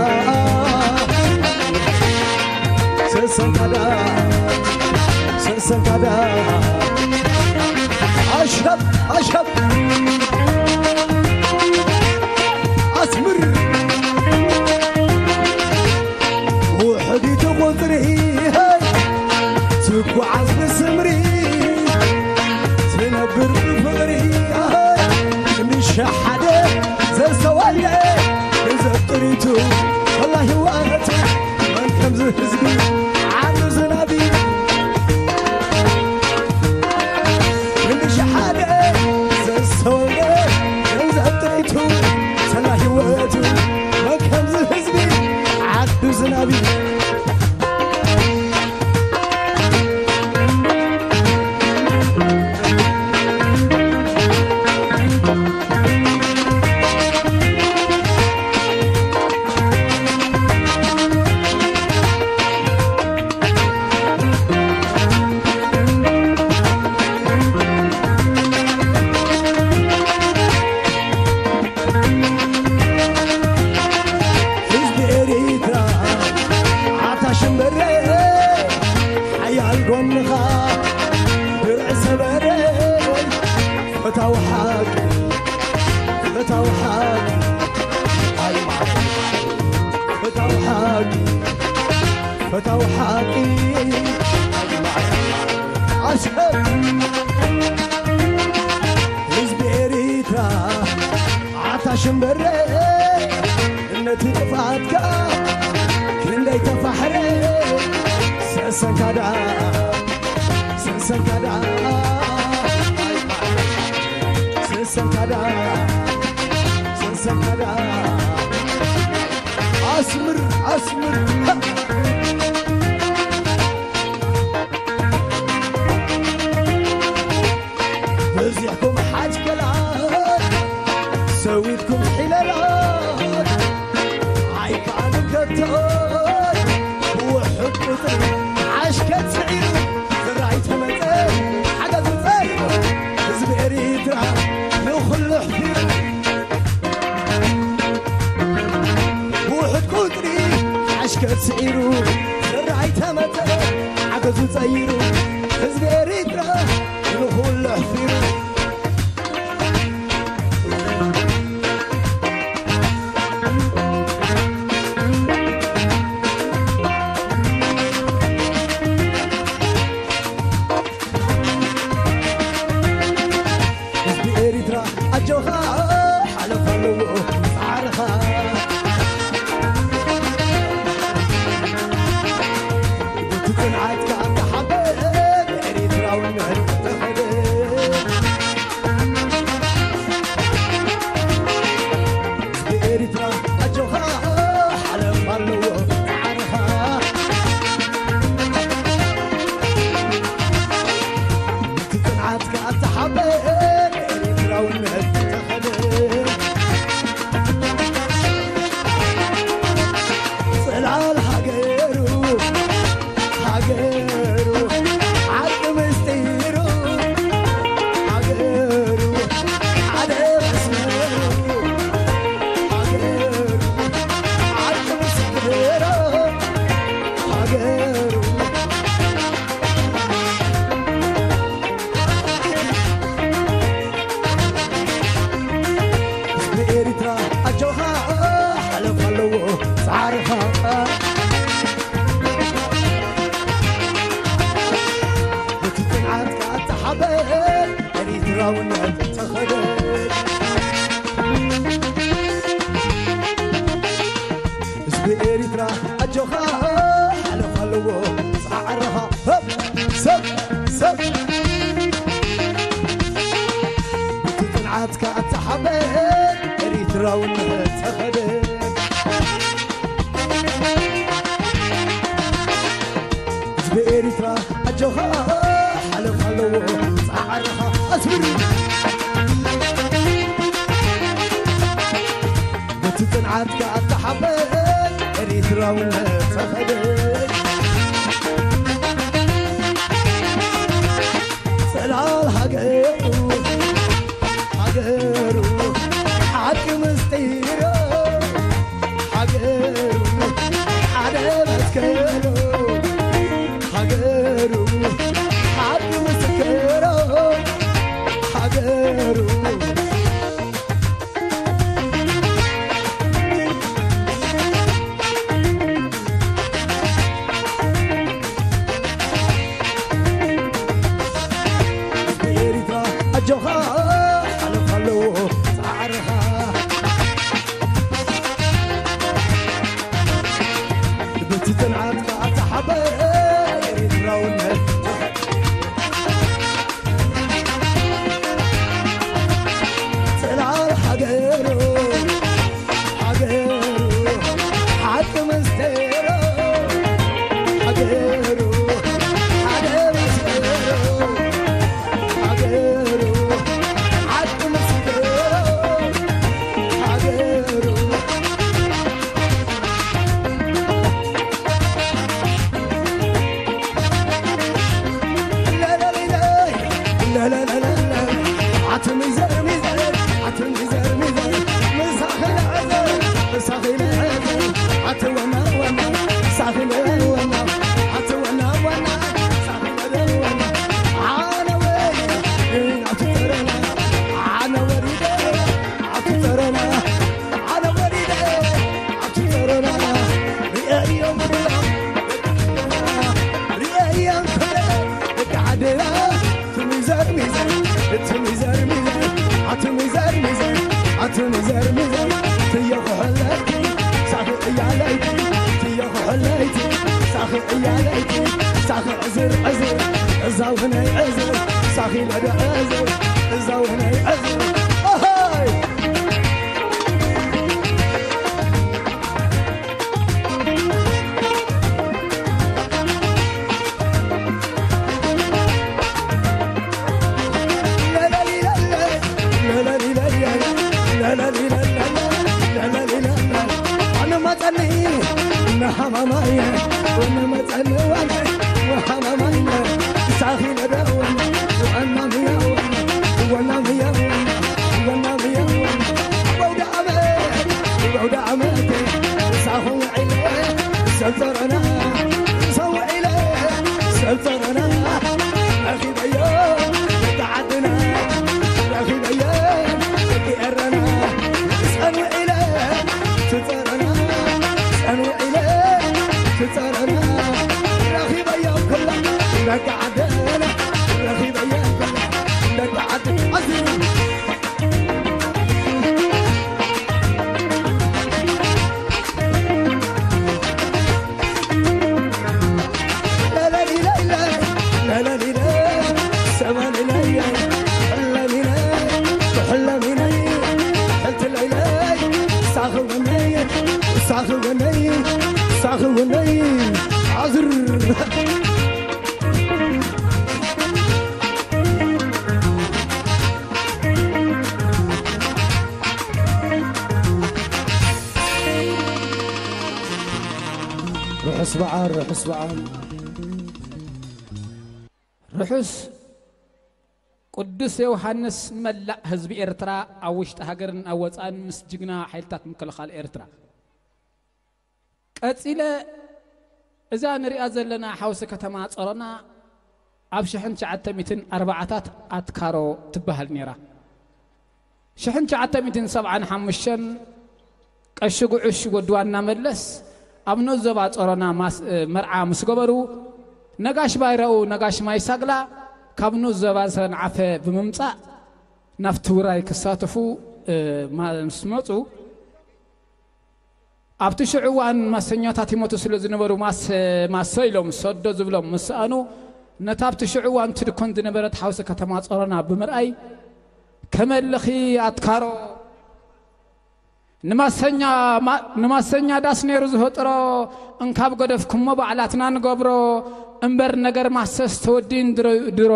ሰሰንካዳ ሰሰንካዳ ኣሽሀብ ኣሽሀብ ኣስምር ውሕዲቱ ቁፅሪ ትጓዓዝ ብስምሪ ትነብር ብፍቕሪ ክንዲ ሸሓደ ዘሰዋየ ገንዘብ ጥሪቱ ወላ ህይወት መን ከምዚ ህዝቢ ዓሉ ዝናቢ ክንዲ ሸሓደ ዘሰዋየ ገንዘብ ጥሪቱ ሰላ ህይወቱ መን ከምዚ ህዝቢ ዓዱ ዝናቢ ህዝቢ ኤሪትራ ዓታ ሽምበረ ሓያል ጎንኻ ድርዒ ሰበረ ፈታዊ ሓቂ ፈታዊ ሓቂ ኣይ ማዕረ ፈታዊ ሓቂ ፈታዊ ሓቂ ኣስሀብ ህዝቢ ኤሪትራ ዓታ ሽምበረ ነቲ ጥፍኣትካ ክንደይ ተፋሕረ ሰሰንካ ደኣ ሰሰንካ ደኣ ሰሰንካ ደኣ ሰሰንካ ደኣ ኣስምር ኣስምር በዚሕኩም ሓጅከላት ሰዊትኩም ሒለላት ኣይከኣልን ከቶ ብውሑድ ቁፅሪ ዓሽከት ስዒሩ ዝራይ ተመፀ ሓገዝ ፀይሩ ህዝቢ ኤሪትራ ንኹሉ ኣሕፊሩ ብውሑድ ቁፅሪ ዓሽከት ስዒሩ ዝራይ ተመፀ ሓገዙ ፀይሩ ህዝቢ ኤሪትራ ንኹሉ ኣሕፊሩ ህዝቢ ኤሪትራ ኣጆኻ ሓለፍ ኣለዎ ፃዕርኻ እቲ ፅንዓትካ ኣተሓበ ኤሪትራውነት ተኸደ ህዝቢ ኤሪትራ ኣጆኻ ሓለፍ ኣለዎ ፃዕርኻ እቲ ፅንዓትካ ኣተሓበ ኤሪትራውነት ተኸደ ፅላል ሃገሩ ሃገሩ ዓርቂ ምስጢሩ ሃገሩ ሓደ መስመሩ ሃገሩ ዓርቂ ምስጢሩ ሃገሩ ህዝቢ ኤሪትራ ኣጆኻ ሓለፍ ኣለዎ ፃዕርኻ እቲ ፅንዓትካ ኣተሓበ ኤሪትራውነት ተኸደ ህዝቢ ኤሪትራ ኣጆኻ ሓለፍ ኣለዎ ፃዕርኻ ሰብ ሰብ ሰብ እቲ ፅንዓትካ ኣተሓበ ኤሪትራውነት ተኸደ ህዝቢ ኤሪትራ ኣጆኻ ሓለፍ ኣለዎ ፃዕርኻ ኣስምር በቲ ፅንዓትካ ኣተሓበ ኤሪትራውነት ተኸደ ፅላል ሃገሩ ሃገሩ ሓቂ ምስጢሩ ሃገሩ ሓደ መስቀሉ ሃገሩ ሓቂ ምስክሩ ሃገሩ ብኤሪትራ ኣጆኻ ሓለፍ ኣለዎ ጻዕርኻ ብቲ ጽንዓትካ ኣተሓበረ ኤሪትራውነት ጽላል ሃገሩ ሃገሩ ሓቂ ምስጢሩ ሃገሩ ሓደ ምስጢሩ ሃገሩ ሓቂ ምስጢሩ ሃገሩ ዓደና እቲ ሚዘር ሚዘር እቲ ሚዘር ሚዘር ኣቲ ሚዘር ሚዘር ኣቲ ሚዘር ሚዘር ትየኹ ሕለይቲ ሳኺ እያለይቲ ትየኹ ሕለይቲ ሳኺ እያለይቲ ሳኺ ዕዝር ዕዝር እዛ ውህነይ ዕዝር ሳኺ ለደ ዕዝር እዛ ውህነይ ዕዝር ኦሆይ ሰልጠና ሰውዒለ ሰልጠና ረኺበዮ ደቂ ዓድና ረኺበዮ ደቂ ኤረና ጸንውዒለ ትጸረና ጸንውዒለ ትጸረና ረኺበዮ ኩላ ደቂ ዓድና ረኺበዮ ኩላ ደቂ ዓድና ኣዚሩ ርሑስ በዓል ርሑስ በዓል ርሑስ ቅዱስ ዮሃንስ ንመላእ ህዝቢ ኤርትራ ኣብ ውሽጢ ሃገርን ኣብ ወጻእን ምስ ጅግና ሓይልታት ምክልኻል ኤርትራ። ቀጺለ እዛ ንሪኣ ዘለና ሓውሲ ከተማ ጾሮና ኣብ ሽሕን ትሽዓተ ሚእትን ኣርባዓታት ኣትካሮ ትበሃል ነይራ። ሽሕን ትሽዓተ ሚእትን ሰብዓን ሓሙሽተን ቀሺ ጉዑሽ ወዲ ዋና መለስ ኣብ ንኡስ ዞባ ጾሮና ማስ- መርዓ ምስ ገበሩ ነጋሽ ባይረኡ ነጋሽ ማይሳግላ ካብ ንኡስ ዞባ ሰንዓፈ ብምምጻእ ናብቲ ውራይ ክሳተፉ እ፣ ማ- ምስ መጹ ኣብቲ ሽዑ እዋን ማሰኛታት ይመቱ ስለ ዝነበሩ ማስ- ማሰ ኢሎም ሰዶ ዝብሎም ምስ ሰኣኑ ነታ ኣብቲ ሽዑ እዋን ትድኮን ዝነበረት ሓውሲ ከተማ ጾሮና ብምርኣይ ከመልኺ ኣትካሮ ንማሰኛ ማ- ንማሰኛ ዳስ ነይሩ ዝፈጥሮ እንካብ ገደፍኩሞ ባዕላትና ንገብሮ እምበር ነገር ማሰስ ተወዲን ድሮ ድሮ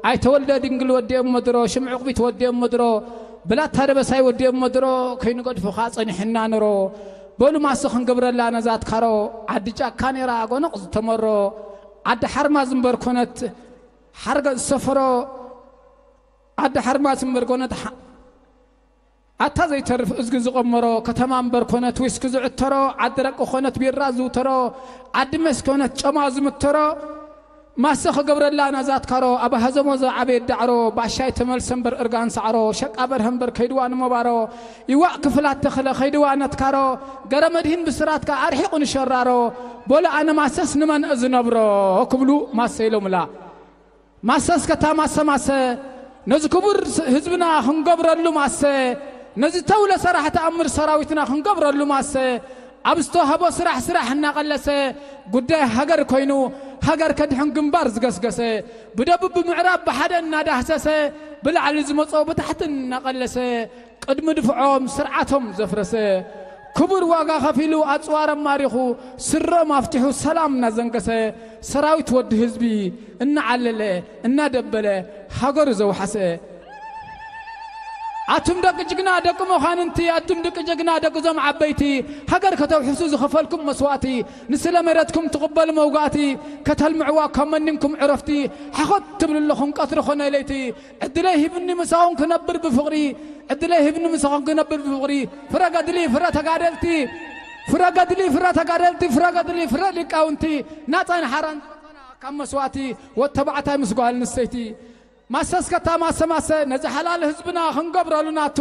ኣይተወልደ ድንግል ወዲኦሞ ድሮ ሽምዕቕቢት ወዲኦሞ ድሮ ብላታ ደበሳይ ወዲኦሞ ድሮ ከይንገድፎ ከዓ ጸኒሕና ንሮ በሉ ማሰ ክንገብረላ ነዛ ኣትካሮ ዓዲ ጫካ ነይራ ጎነቕ ዝተመሮ ዓዲ ሓርማዝ እምበር ኮነት ሓርገ ዝሰፈሮ ዓዲ ሓርማዝ እምበር ኮነት ሓ- ኣታ ዘይተርፍ እዝጊ ዝቐመሮ፣ ከተማ እምበር ኮነት ዊስኪ ዝዕተሮ፣ ዓዲ ረቂ ኮነት ቢራ ዝውተሮ፣ ዓዲ መስ ኮነት ጨማ ዝምተሮ፣ ማሰ ክገብረላ ናዛትካሮ፣ ኣብ ሃዘሞ ዝዓበየ ዳዕሮ፣ ባሻይ ተመልሰ እምበር እርጋን ሳዕሮ፣ ሸቃ በርሀ እምበር ከይድዋ ንመባሮ፣ ይዋእ ክፍላት ተኽለ ከይድዋ ነትካሮ፣ ገረ መድሂን ብስራትካ ኣርሒቑ ንሸራሮ፣ በሉ ኣነ ማሰስ ንመን እዝነብሮ ክብሉ ማሰ ኢሎምላ። ማሰ እስከ እታ ማሰ ማሰ፣ ነዚ ክቡር ስ-፣ ህዝብና ክንገብረሉ ማሰ፣ ነዚ ተውለ ሰራሕ ተኣምር ሰራዊትና ክንገብረሉ ማሰ፣ ኣብ ዝተዋህቦ ስራሕ ስራሕ እናቐለሰ፣ ጉዳይ ሃገር ኮይኑ፣ ሃገር ከድሕን ግንባር ዝገስገሰ፣ ብደቡብ ብምዕራብ ብሓደ እናዳህሰሰ፣ ብላዕሊ ዝመጾ ብታሕቲ እናቐለሰ፣ ቅድሚ ድፍዖም ስርዓቶም ዘፍረሰ፣ ክቡር ዋጋ ከፊሉ ኣጽዋር ኣማሪኹ፣ ስሮም ኣፍቲሑ ሰላም እናዘንገሰ፣ ሰራዊት ወዲ ህዝቢ እናዓለለ እናደበለ ሃገሩ ዘውሓሰ። ኣቱም ደቂ ጅግና ደቂ መዃንንቲ፣ ኣቱም ደቂ ጅግና ደቂ ዞም ዓበይቲ፣ ሃገር ከተውሕሱ ዝኸፈልኩም መስዋእቲ፣ ንስለ መሬትኩም ትቕበሉ መውጋእቲ፣ ከተልምዕዋ ካብ መኒንኩም ዕረፍቲ፣ ሓኾት ትብሉ ኣለኹም ቀትሪ ኾነ ለይቲ። ዕድለይ ሂብኒ ምሳኹም ክነብር ብፍቕሪ፣ ዕድለይ ሂብኒ ምሳኹም ክነብር ብፍቕሪ። ፍረ ገድሊ፣ ፍረ ተጋደልቲ፣ ፍረ ገድሊ፣ ፍረ ተጋደልቲ፣ ፍረ ገድሊ፣ ፍረ ሊቃውንቲ፣ ናጻን ሓራን ካብ መስዋእቲ፣ ወድ ተባዕታይ ምስ ጓል ኣንስተይቲ። ማሰ እስከ እታ ማሰ ማሰ፣ ነዚ ሓላል ህዝብና ክንገብረሉ ናቱ፣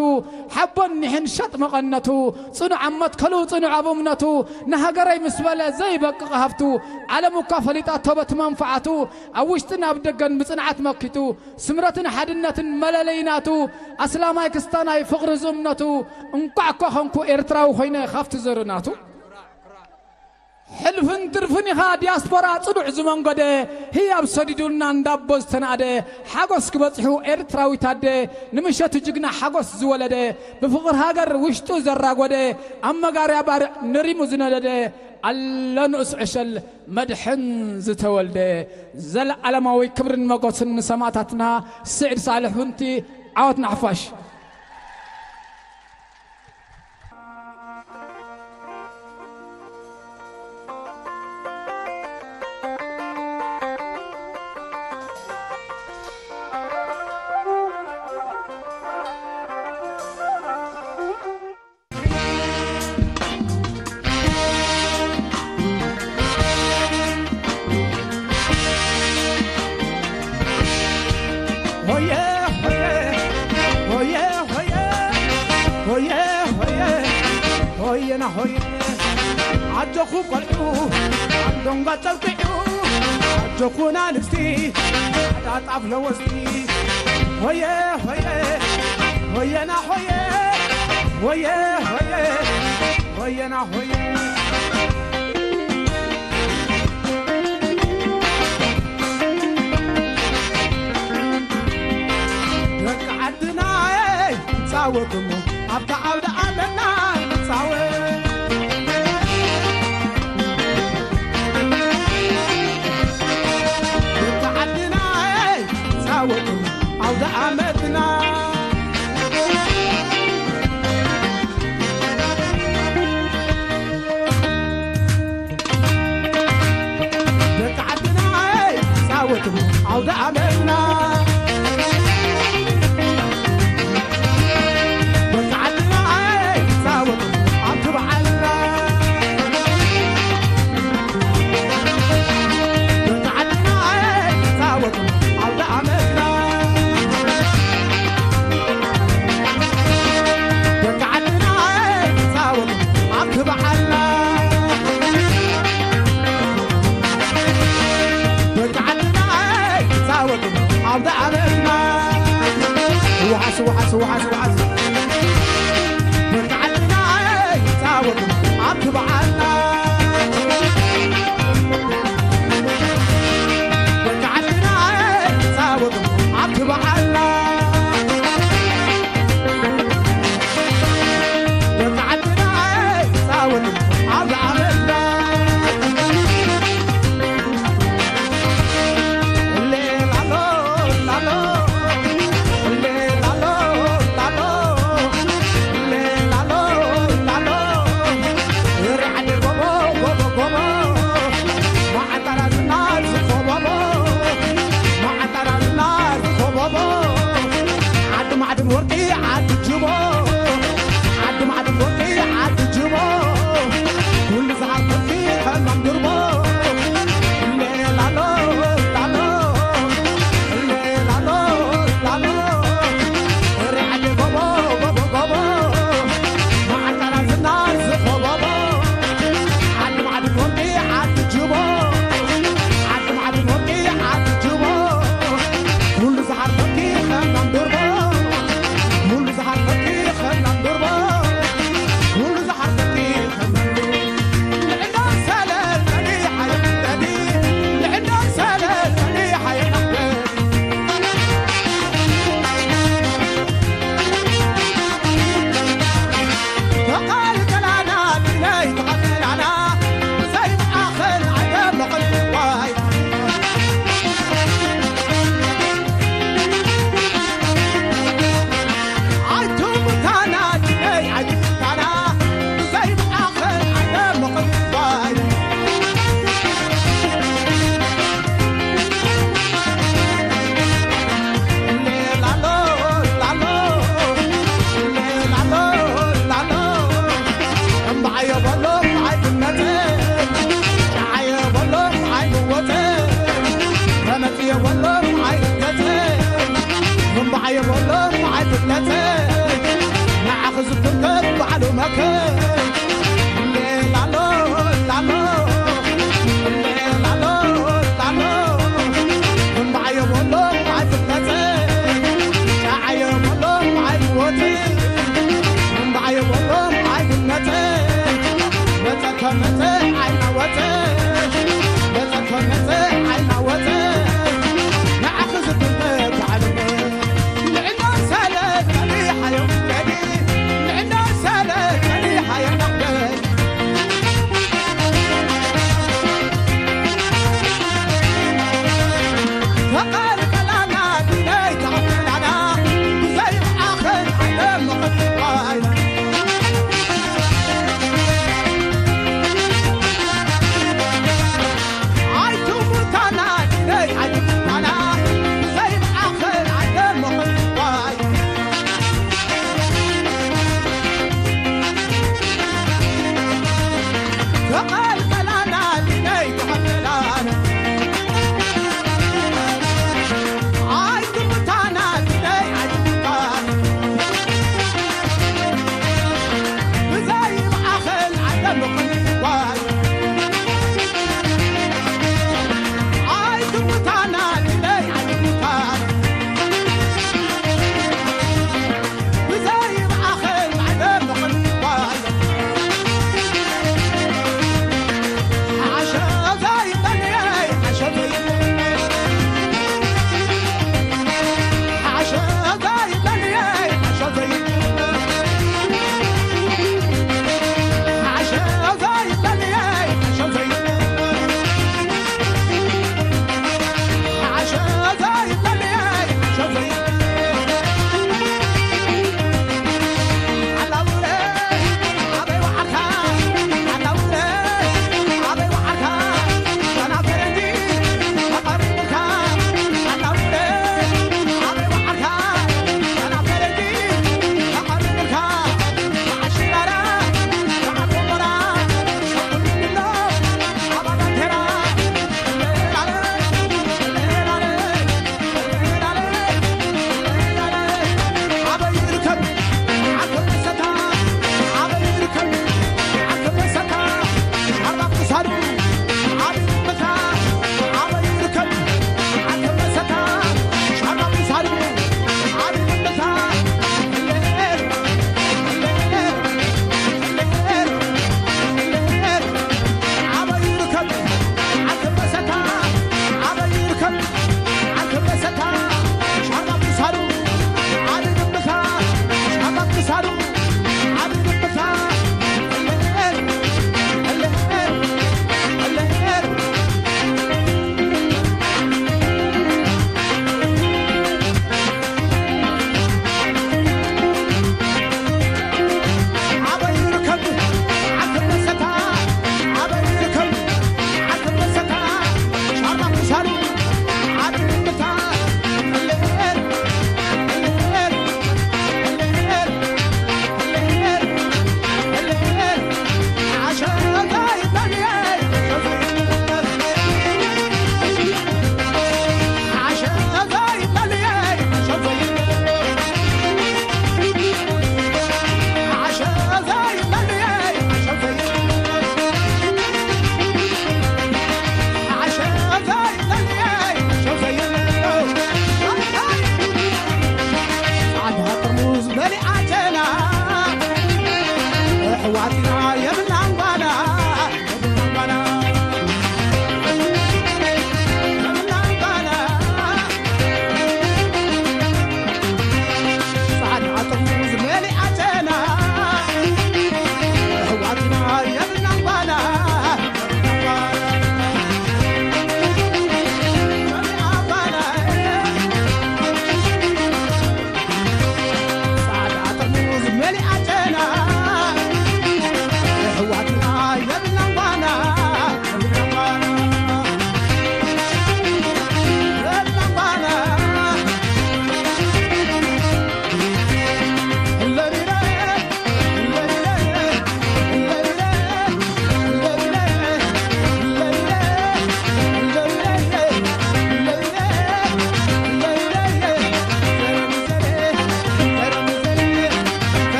ሓቦን ኒሕን ሸጥ መቐነቱ፣ ጽኑዕ ኣብ መትከሉ፣ ጽኑዕ ኣብ እምነቱ፣ ንሃገረይ ምስ በለ ዘይበቅቕ ሃፍቱ፣ ዓለም እኳ ፈሊጣቶ በቲ መንፍዓቱ፣ ኣብ ውሽጥን ኣብ ደገን ብጽንዓት መኪቱ፣ ስምረትን ሓድነትን መለለይ ናቱ፣ ኣስላማይ ክስታናይ ፍቕሪ ዝእምነቱ፣ እንቋዕ እኳ ኾንኩ ኤርትራዊ ኾይነ ካብቲ ዘሩ ናቱ። ሕልፍን ትርፍን ኢኻ ዲያስፖራ ጽኑዕ ዝመንጎደ፣ ህያብ ሰዲዱልና እንዳቦ ዝተናእደ፣ ሓጎስ ክበጽሑ ኤርትራዊት ኣደ፣ ንምሸቱ ጅግና ሓጎስ ዝወለደ፣ ብፍቕር ሃገር ውሽጡ ዘራጎደ፣ ኣብ መጋርያ ባርዕ ንሪሙ ዝነደደ፣ ኣሎ ንኡስ ዕሸል መድሕን ዝተወልደ። ዘለዓለማዊ ክብርን መጎስን ንሰማእታትና። ስዒድ ሳልሕ ቡንቲ፣ ዓወት ንሓፋሽ። ሆየ ሆየ ሆየ ሆየ ሆየ ሆየ ሆየና ሆየ። ኣጆኹ ቆልዑ ኣንዶንጋ ጨብጥዑ፣ ኣጆኹን ኣንስቲ ኣዳጣፍ ለወስቲ። ሆየ ሆየ ሆየና ሆየ ሆየ ሆየ ሆየና ሆየ። ደቂ ዓድና ጻወትሞ ኣብታ ዓውደ ዓመትና ጻወት። ደቂ ዓድና ጻወትሞ ኣውደ ዓመትና። ደቂ ዓድና ጻወትሞ ኣውደ ዓመትና። ደቂ ዓድና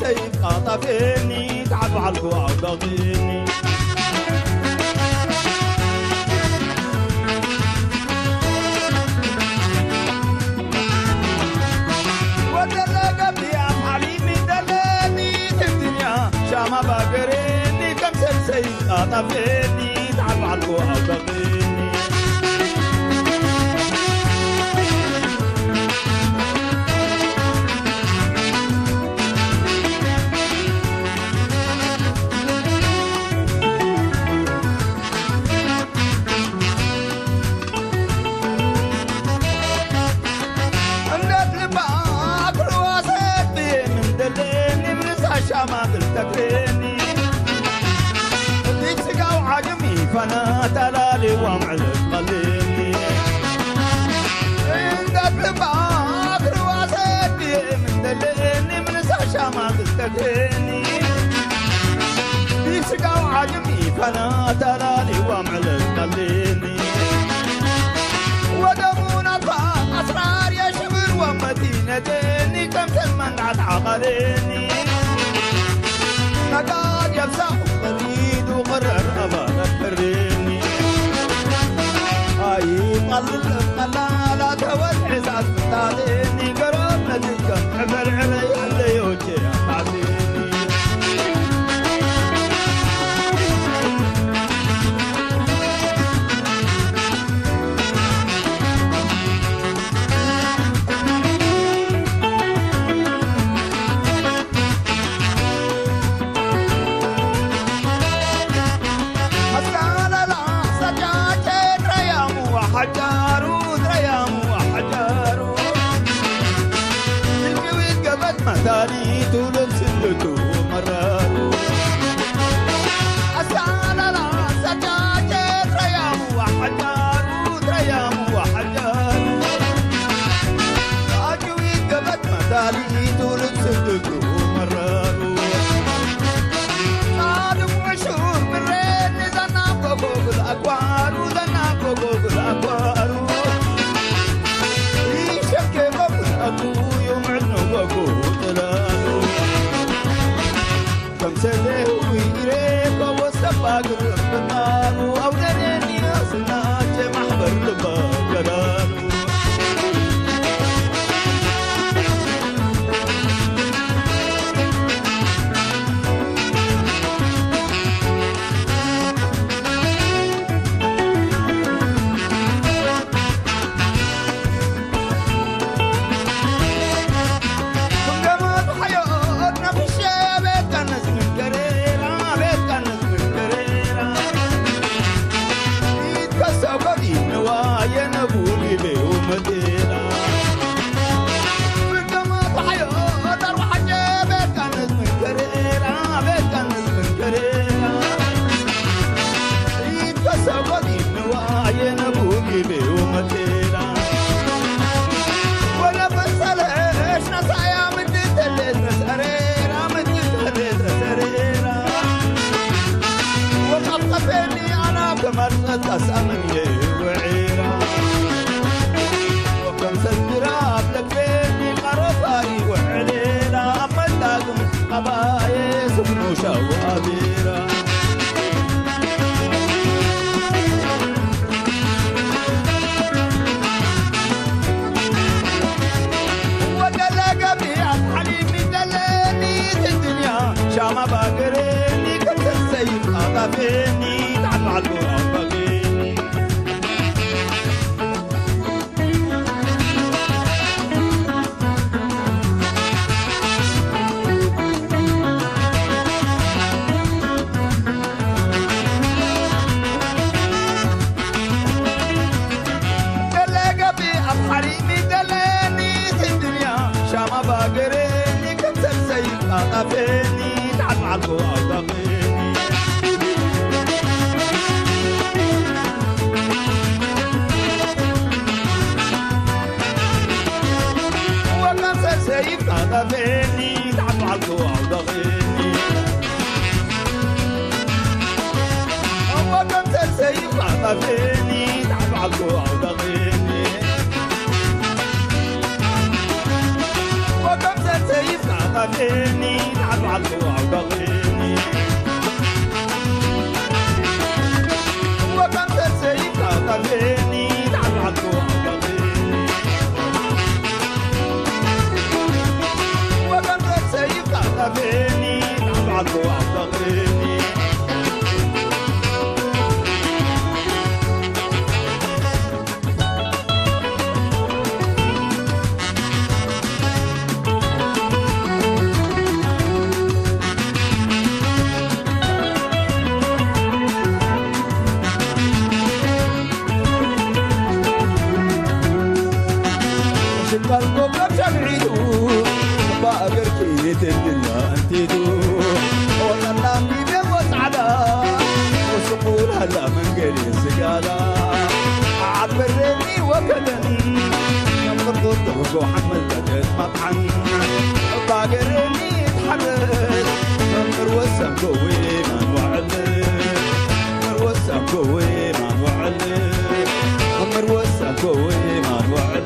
ሰይፍ ቃጣፌኒ፣ ተዓል በዓልኩ ኣውዳቒኒ። ወደለ ገብያ ሓሊሚ ደለኒ ትግርኛ ሻማ ባገሬኒ ከም ሰልሰይ ቃጣፌኒ ተዓል በዓልኩ ኣውዳቒኒ። እምነት ልባ ክርዋ ሰቲ ምን ደለኒ ምንሳ ሻማ ክልተግሬኒ ዲብ ስጋው ዓግሚ ፈና ተላሊዋ ምዕለት ቀልኒ እምነት ልባ ክርዋ ሰቲ ምን ደለኒ ምንሳ ሻማ ክልተግሬኒ ዲብ ስጋው ዓግሚ ፈና ተላሊዋ ምዕለት ቀልኒ ወደሙ ናትካ ኣስራር የሽብር ወመቲነተኒ ከም ተመንዓት ዓቐለኒ ነጋድ የብዛሕ በሪዱ ቅረር ኣባላት ሕርኒ ኣይቐልል ቀላላ ተወልዕሳት ምታለኒ ገሮብ ነትከም ሕበርዕረ ያለዮቼ ኣታሴኒ ሓጃሩ ትረያሙ ሓጃሩ ልክዊት ገበት መታሊቱ ልንስልቱ መራሩ ኣሳላላ ሰጃጀ ትረያሙ ሓጃሩ ትረያሙ ሓጃሩ ኣጅዊት ገበት መታሊቱ ልንስልቱ መራሩ ጻድም ዕሹር ብሬን ዘናበጎ ብልኣኳሩ ዘናበጎ ብልኣኳሩ ይሸከመ ብልኣኩ ዮምዕድ ንበጎ ጥላሉ ከም ሰሌዊ ኢሬ ከወሰባ ግርም ብናሉ ኣውደሬኒ ኣስናቼ ማሕበር ልባ ገዳሉ ተመርጸት ኣሳምን የውዒራ ወከም ሰድራ ኣብ ለቤኒ ቀረባይ ውዕሌላ ኣብ መላግም ኣባየ ስግኑ ሻው ኣቢራ ወደለ ገቢ ኣብ ሓሊሚ ደለኒ ትድንያ ሻማ ባገሬኒ ከም ሰሰይም ኣጣፌኒ ተዓልዓልኩ ኣባጌኒ ገለ ገቢ ኣብ ሓሪሚ ገለኒ ትድንያ ሻማ ባገሬኒ ከም ሰሰይ ኣጣፌኒ ተዓልዓልኩ ኣውዳቄኒ ወከም ሰሰይ ኣጣፌኒ ተዓልዓልኩ ኣውዳቄኒ ወከም ሰሰይ ኣጣፌኒ ተዓልዓልኩ ኣውዳቄኒ ወከም ሰሰይ ኣጣፌኒ ዓልቦ ኣፍቅረኒ። ሽቃል ኮከብ ሸምዒቱ፣ እባ እግርኪ ትንድና እንቲቱ፣ ወላላ ቢቤ ወጻዕዳ፣ ወስቁል ሃላ መንገዲ ስጋዳ፣ ዓበረኒ ወከለን፣ ምርቁርቁ ሓመል ተገት መጥዓን፣ እባ ገረኒ ትሓረስ፣ መምህር ወሰን ጎዌ ማን ዋዕል፣ መምህር ወሰን ጎዌ ማን ዋዕል፣ መምህር ወሰን ጎዌ ማን ዋዕል።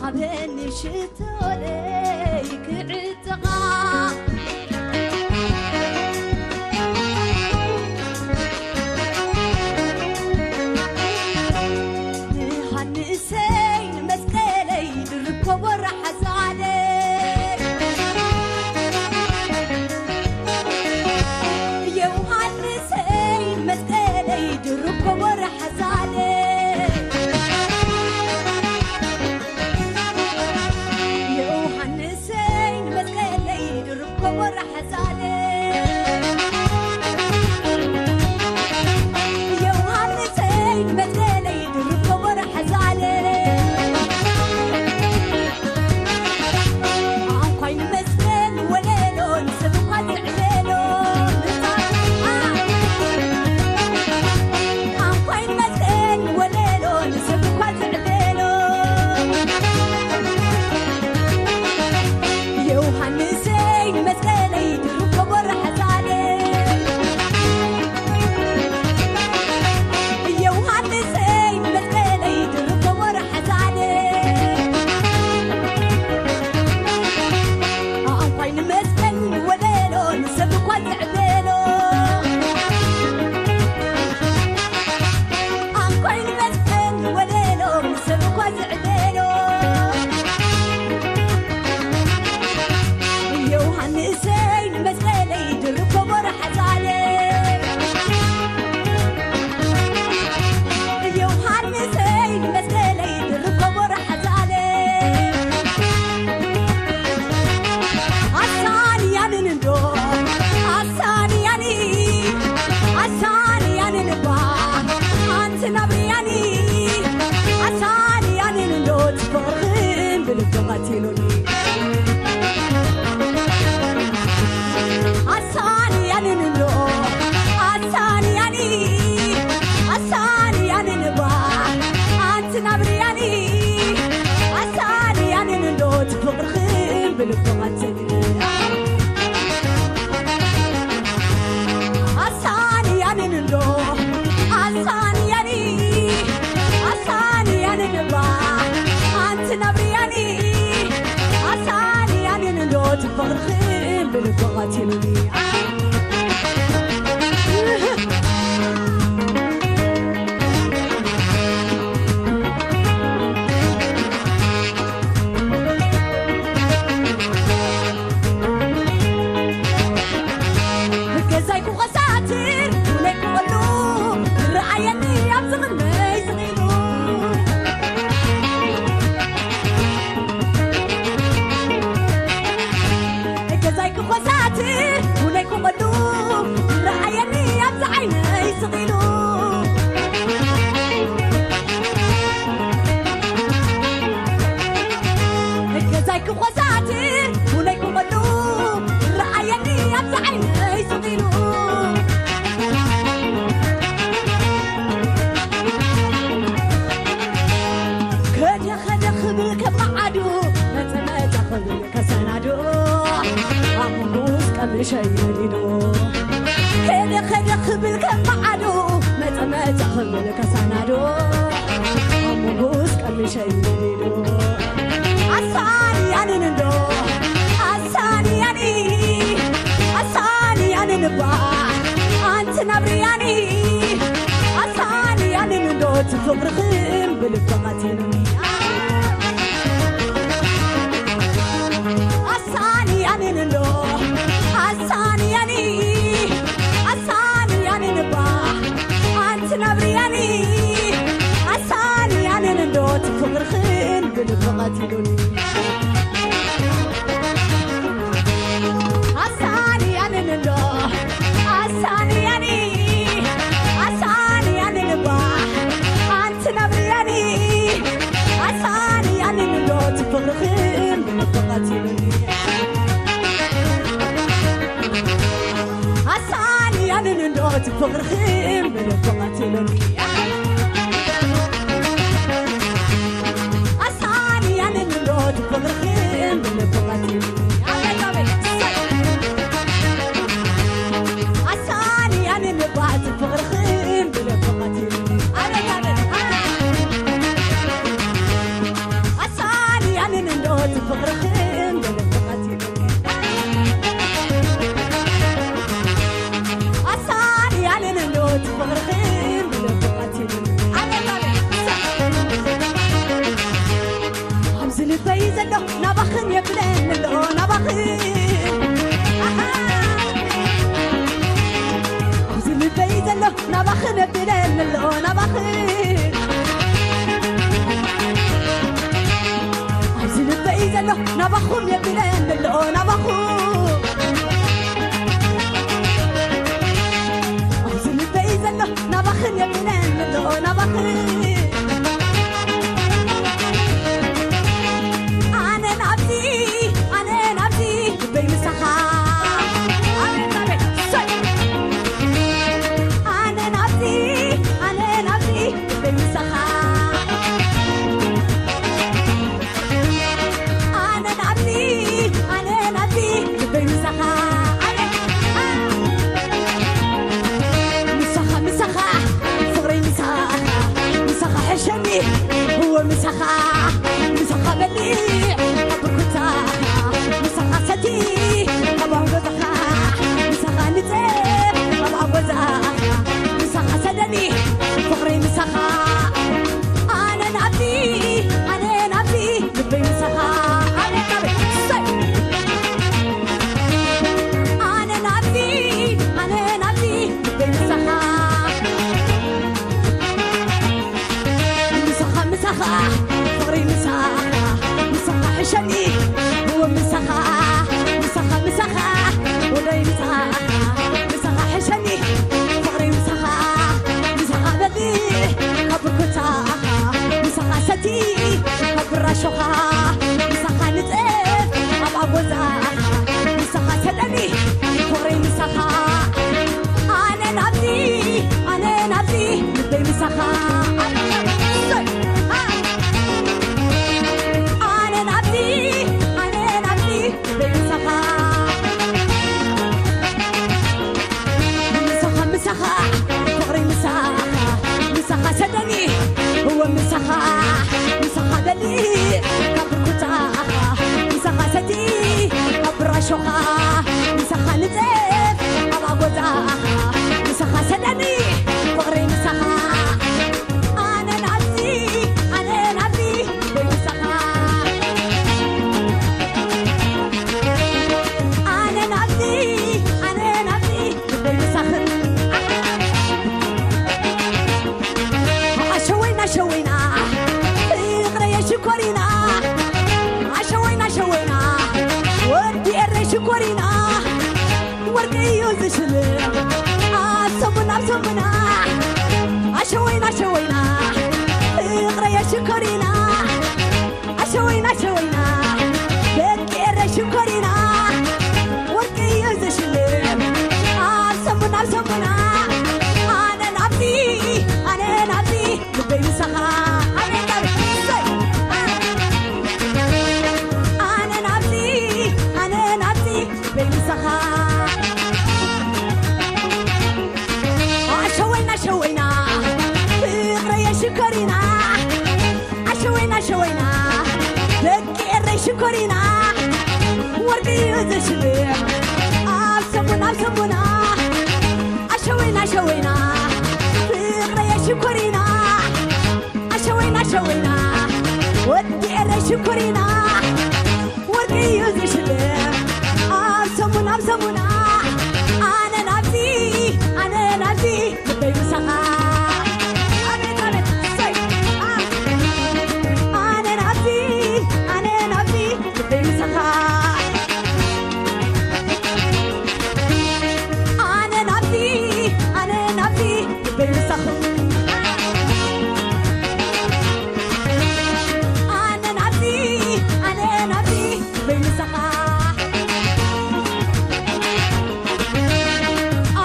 ኣበኒ ሽቶለይ ክዕጠቓ። ንሃንሰይ ንመስቀለይ ድርብ ኮቦራ ሓዛለይ። ዮሃንሰይ ንመስቀለይ ድርብ ኮቦራ ሓዛለይ። ዮሃንሰይ ንመስቀለይ ድርብ ኮቦራ ሓዛለይ። ዮሃንሰይ ንመስቀለይ ድርብ ኮቦራ ሓዛለይ። ኣንኳይ ንመስቀል ወለሎ ንሰብ እኳ ዝዕለሎ። ኣንኳይ ንመስቀል ወለሎ ንሰብ እኳ ዝዕለሎ። ዮሃንሰይ ንመስቀለይ ድርብ ኮቦራ ሓዛለይ። ዮሃንሰይ ንመስቀለይ ድርብ ኮቦራ ሓዛለይ። ኣንኳይ ንመስቀል ወለሎ ንሰብ እኳ ዝዕለሎ። ኣንኳይ ንመስቀል ወለሎ ንሰብ እኳ ዝዕለሎ። ዮሃንሰይ ንመስቀለይ ድርብ ኮቦራ ሓዛለይ። ዮሃንሰይ ንመስቀለይ ድርብ ኮቦራ ሓዛለይ። ኣሳን ያንን እንዶ፣ ኣሳን ያኒ፣ ኣሳን ያንን እባ፣ ኣንቲ ናብሪ ያኒ። ኣሳን ያንን እንዶ ትፈቕርን ብልቢ ቀቲሉኒ። ኣሳን ያንን እንዶ፣ ኣሳን ያኒ፣ ኣሳን ያንን እባ፣ ኣንቲ ናብሪ ያኒ። ኣሳን ያንን እንዶ ትፍቕርኽን ብልቢ ቀትልኒ። ኣሳን ያንን እንዶ፣ ኣሳን ያኒ፣ ኣሳን ያንን እባ፣ ኣንቲ ናብሪ ያኒ። ኣሳን ያንን እንዶ ትፍቕርኽን ብልቢ ቀትልኒ። ገዛይ ክኾሳትር ውለይ ክቐሉ፣ ረኣየኒ ኣብ ዝቕድመይ ስቕ ኢሉ። ገዛይ ክኾሳትር ውለይ ክቐሉ፣ ረኣየኒ ኣብዚ ዓይነይ ስቕ ኢሉ። ገዛይ ክኾሳትር ውለይ ክቐሉ፣ ረኣየኒ ኣብዚ ዓይነይ ስቕ ኢሉ። ከደ ከደ ክብል ከመዓዱ፣ መጸ መጸ ክብል ከሰናዱ፣ ኣብ መንጎስ ቀምሸይ ነዲዱ። ከደ ከደ ክብል ከመዓዱ፣ መጸ መጸ ክብል ከሰናዱ፣ ኣብ መንጎስ ቀምሸይ ነዲዱ። ኣሳን ያንን እንዶ፣ ኣሳን ያኒ፣ ኣሳን ያንን እባ፣ ኣንቲ ናብሪ ያኒ። ኣሳን ያንን እንዶ ትፍቕርኽን ብልቢ ቀቲሉኒ። ኣሳን ያንን እንዶ፣ ኣሳን ያኒ፣ ኣሳን ያንን እባ፣ ኣንቲ ናብሪ ያኒ። ኣሳን ያንን እንዶ ትፍቕርኽን ብልቢ ቀቲሉኒ። ኣሳን ያንን እንዶ፣ ኣሳን ያኒ፣ ኣሳን ያንን እባ፣ ኣንቲ ናብሪ ያኒ። ኣሳን ያንን እንዶ ትፍቕርኽን ብልቢ ቀቲሉኒ። ኣሳን ያንን እንዶ ትፍቕርኽን ብልቢ ቀቲሉኒ። ኣሳን ያንን እንዶ ትፍቕርኽን ብልቢ ቀቲሉኒ። ኣቤት፣ ኣቤት። ኣሳን ያንን እባ ትፍቕርኽን ብልቢ ቀቲሉኒ። ኣቤት፣ ኣቤት። ኣሳን ናባኽን የብለን ኣሎ ናባኽን። ኣብዚ ልበይ ዘሎ ናባኹም የብለን ኣሎ ናባኹም። ኣብዚ ልበይ ዘሎ ናባኽን የብለን ኣሎ ናባኽን። ኣነ ናብዚ ኣነ ናብዚ ልበይ ምሳኻ። ኣቤት ኣቤት ሰይ። ኣነ ናብዚ ኣነ ናብዚ ልበይ ምሳኻ። ኣነ ናብዚ ኣነ ናብዚ ልበይ ምሳኻ። ኣነ ምሳኻ ምሳኻ ፍቕረይ ምሳኻ ምሳኻ ሕሸኒ እወ ምሳኻ ምሳኻ በሊ ኣብ ብርኩታ ምሳኻ ሰቲ ኣብ ኣንጎዛኻ ምሳኻ ንጽ ኣብ ኣንጎዛኻ ምሳኻ ሰደኒ ፍቕረይ ምሳኻ ኣነ ናብዚ ኣነ ናብዚ ልበይ ምሳኻ ኣነ ናብዚ ሰይ ኣነ ናብዚ ኣነ ናብዚ ልበይ ምሳኻ ምሳኻ ምሳኻ ፍቕሪ ምሳኻ ምሳኻ ሕሸኒ እወ ምሳኻ ምሳኻ ምሳኻ ወደይ ምሳኻ ምሳኻ ሕሸኒ ፍቕሪ ምሳኻ ምሳኻ በሊ ካብ ብርኩታኻ ምሳኻ ሰቲ ካብ ብራሾኻ ምሳኻ ንጽፍ ኣብ ኣጎዛኻ ምሳኻ ሰደኒ ፍቕሪ ምሳኻ ኣነ ናብዚ ኣነ ናብዚ ልበይ ምሳኻ ኣነ ናብዚ ኣነ ናብዚ ኣነ ናብዚ ልበይ ምሳኻ ምሳኻ ምሳኻ ፍቕሪ ምሳኻ ምሳኻ ሰደኒ እወ ምሳኻ ምሳኻ በሊ ካብ ብርኩታኻ ምሳኻ ሰቲ ካብ ብራሾኻ ምሳኻ ንጽፍ ኣብ ኣጎዛኻ ምሳኻ ሰደኒ ፍቕሪ ምሳኻ ኣነ ናብዚ ኣነ ናብዚ ልበይ ምሳኻ ኣነ ናብዚ ኣነ ናብዚ ልበይ ምሳኽን ኣሸወይና ኣሸወይና ፍቕረየ ሽኮሪና ኣሸወይና ኣሸወይና ወዲ ኤረይ ሽኮሪና ወርቂ እዩ ዝሽልም ኣብ ሰሙን ኣብ ሰሙና ኣሸወይና ኣሸወይና ፍቕረየ ሽኮሪና ኣሸወይና ኣሸወይና ደቂ ኤረይ ሽኮሪና ወርቂ እዩ ዝሽልም ኣብ ሰሙን ኣብ ሰሙና ኣነ ናብዚ ኣነ ናብዚ ልበይ ምሳኻ ኣነ ናብዚ ኣነ ናብዚ ኣነ ናብዚ ልበይ ምሳኻ ኣሸወይና ኣሸወይና ፍቕረየ ሽኮሪና ኣሸወይና ኣሸወይና ደቂ ኤረይ ሽኮሪና ወርቂ እዩ ዝሽልም ኣብ ሰሙን ኣብ ሰሙና ኣሸወይና ኣሸወይና ፍቕረየ ሽኮሪና ኣሸወይና ኣሸወይና ወዲ ኤረይ ሽኮሪና ወርቂ እዩ ዝሽልም ኣብ ሰሙን ኣብ ሰሙና ኣነ ናብዚ ኣነ ናብዚ ልበይ ምሳኻ ኣቤት ኣቤት ሰይ ኣነ ናብዚ ኣነ ናብዚ ልበይ ምሳኻ ኣነ ናብዚ ኣነ ናብዚ ልበይ ምሳኻ ኣነ ናብዚ ኣነ ናብዚ ልበይ ምሳኻ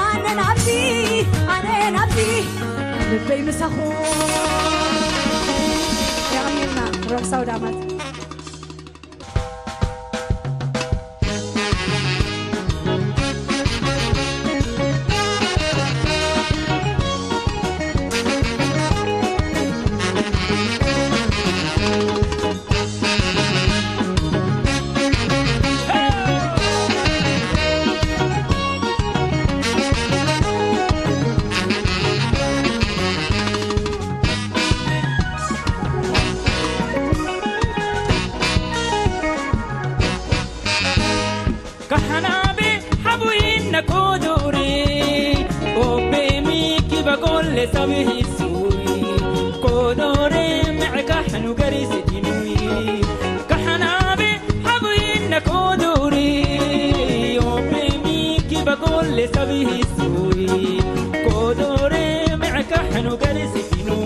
ኣነ ናብዚ ኣነ ናብዚ ልበይ ምሳኹ የቐንየልና ሮክስ ኣውዳማት Kahanabe habuin na kodore, obe miki Sabi hisui, kodore me'e kahnu gari sitinu. Kahanabe habuin na kodori, ope mi ki bagole sabi hisui, kodore me'e kahnu gari sitinu.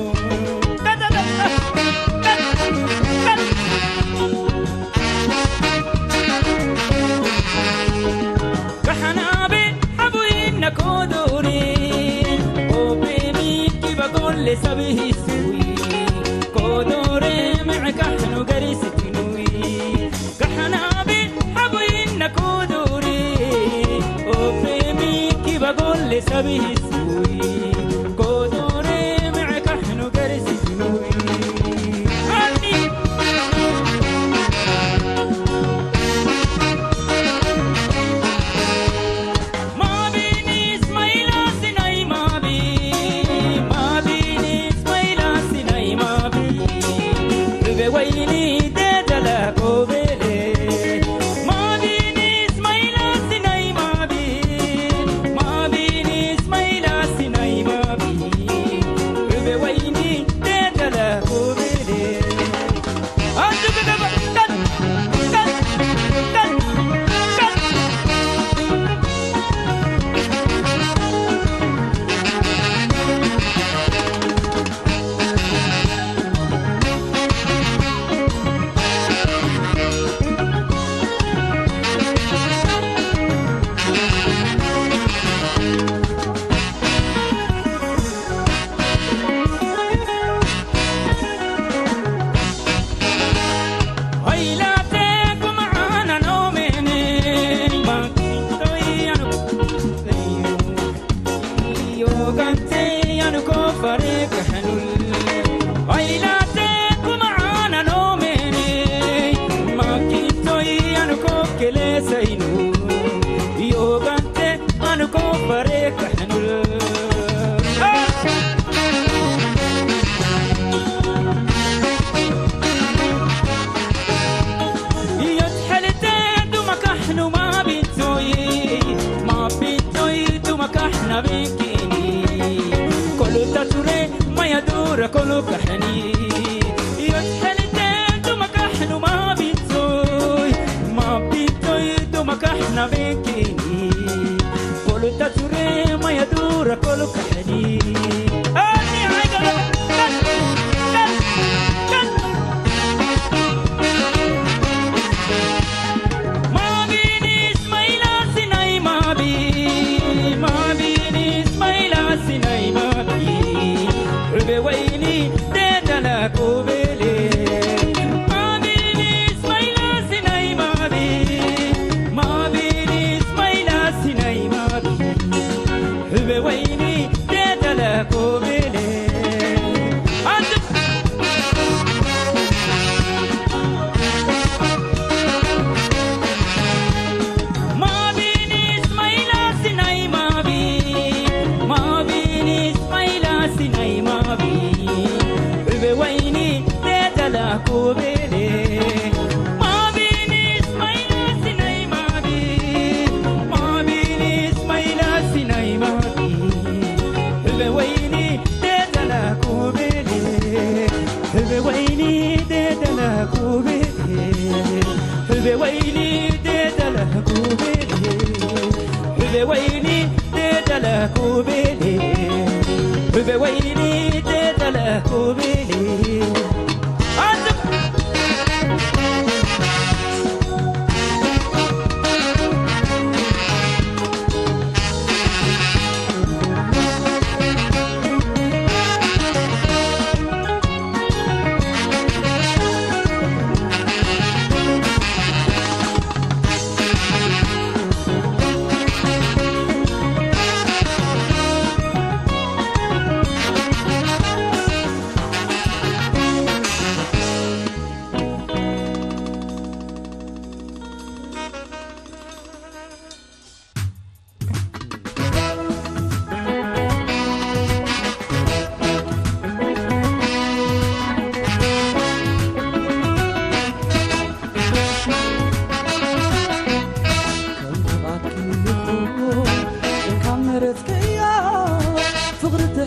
Kahanabe habuin na kodori, ope mi ki bagole sabi hisui, kodore me'e kahnu gari sitinu. Kahanabe habuin na kodori, ope mi ki bagole sabi hisui, kodore me'e kahnu gari sitinu. Ani. Mabinis maila sinai mabi, mabinis maila sinai mabi. Rube waini de dala kobele. Mabinis maila sinai mabi, mabinis maila sinai mabi. Rube waini de dala kobele.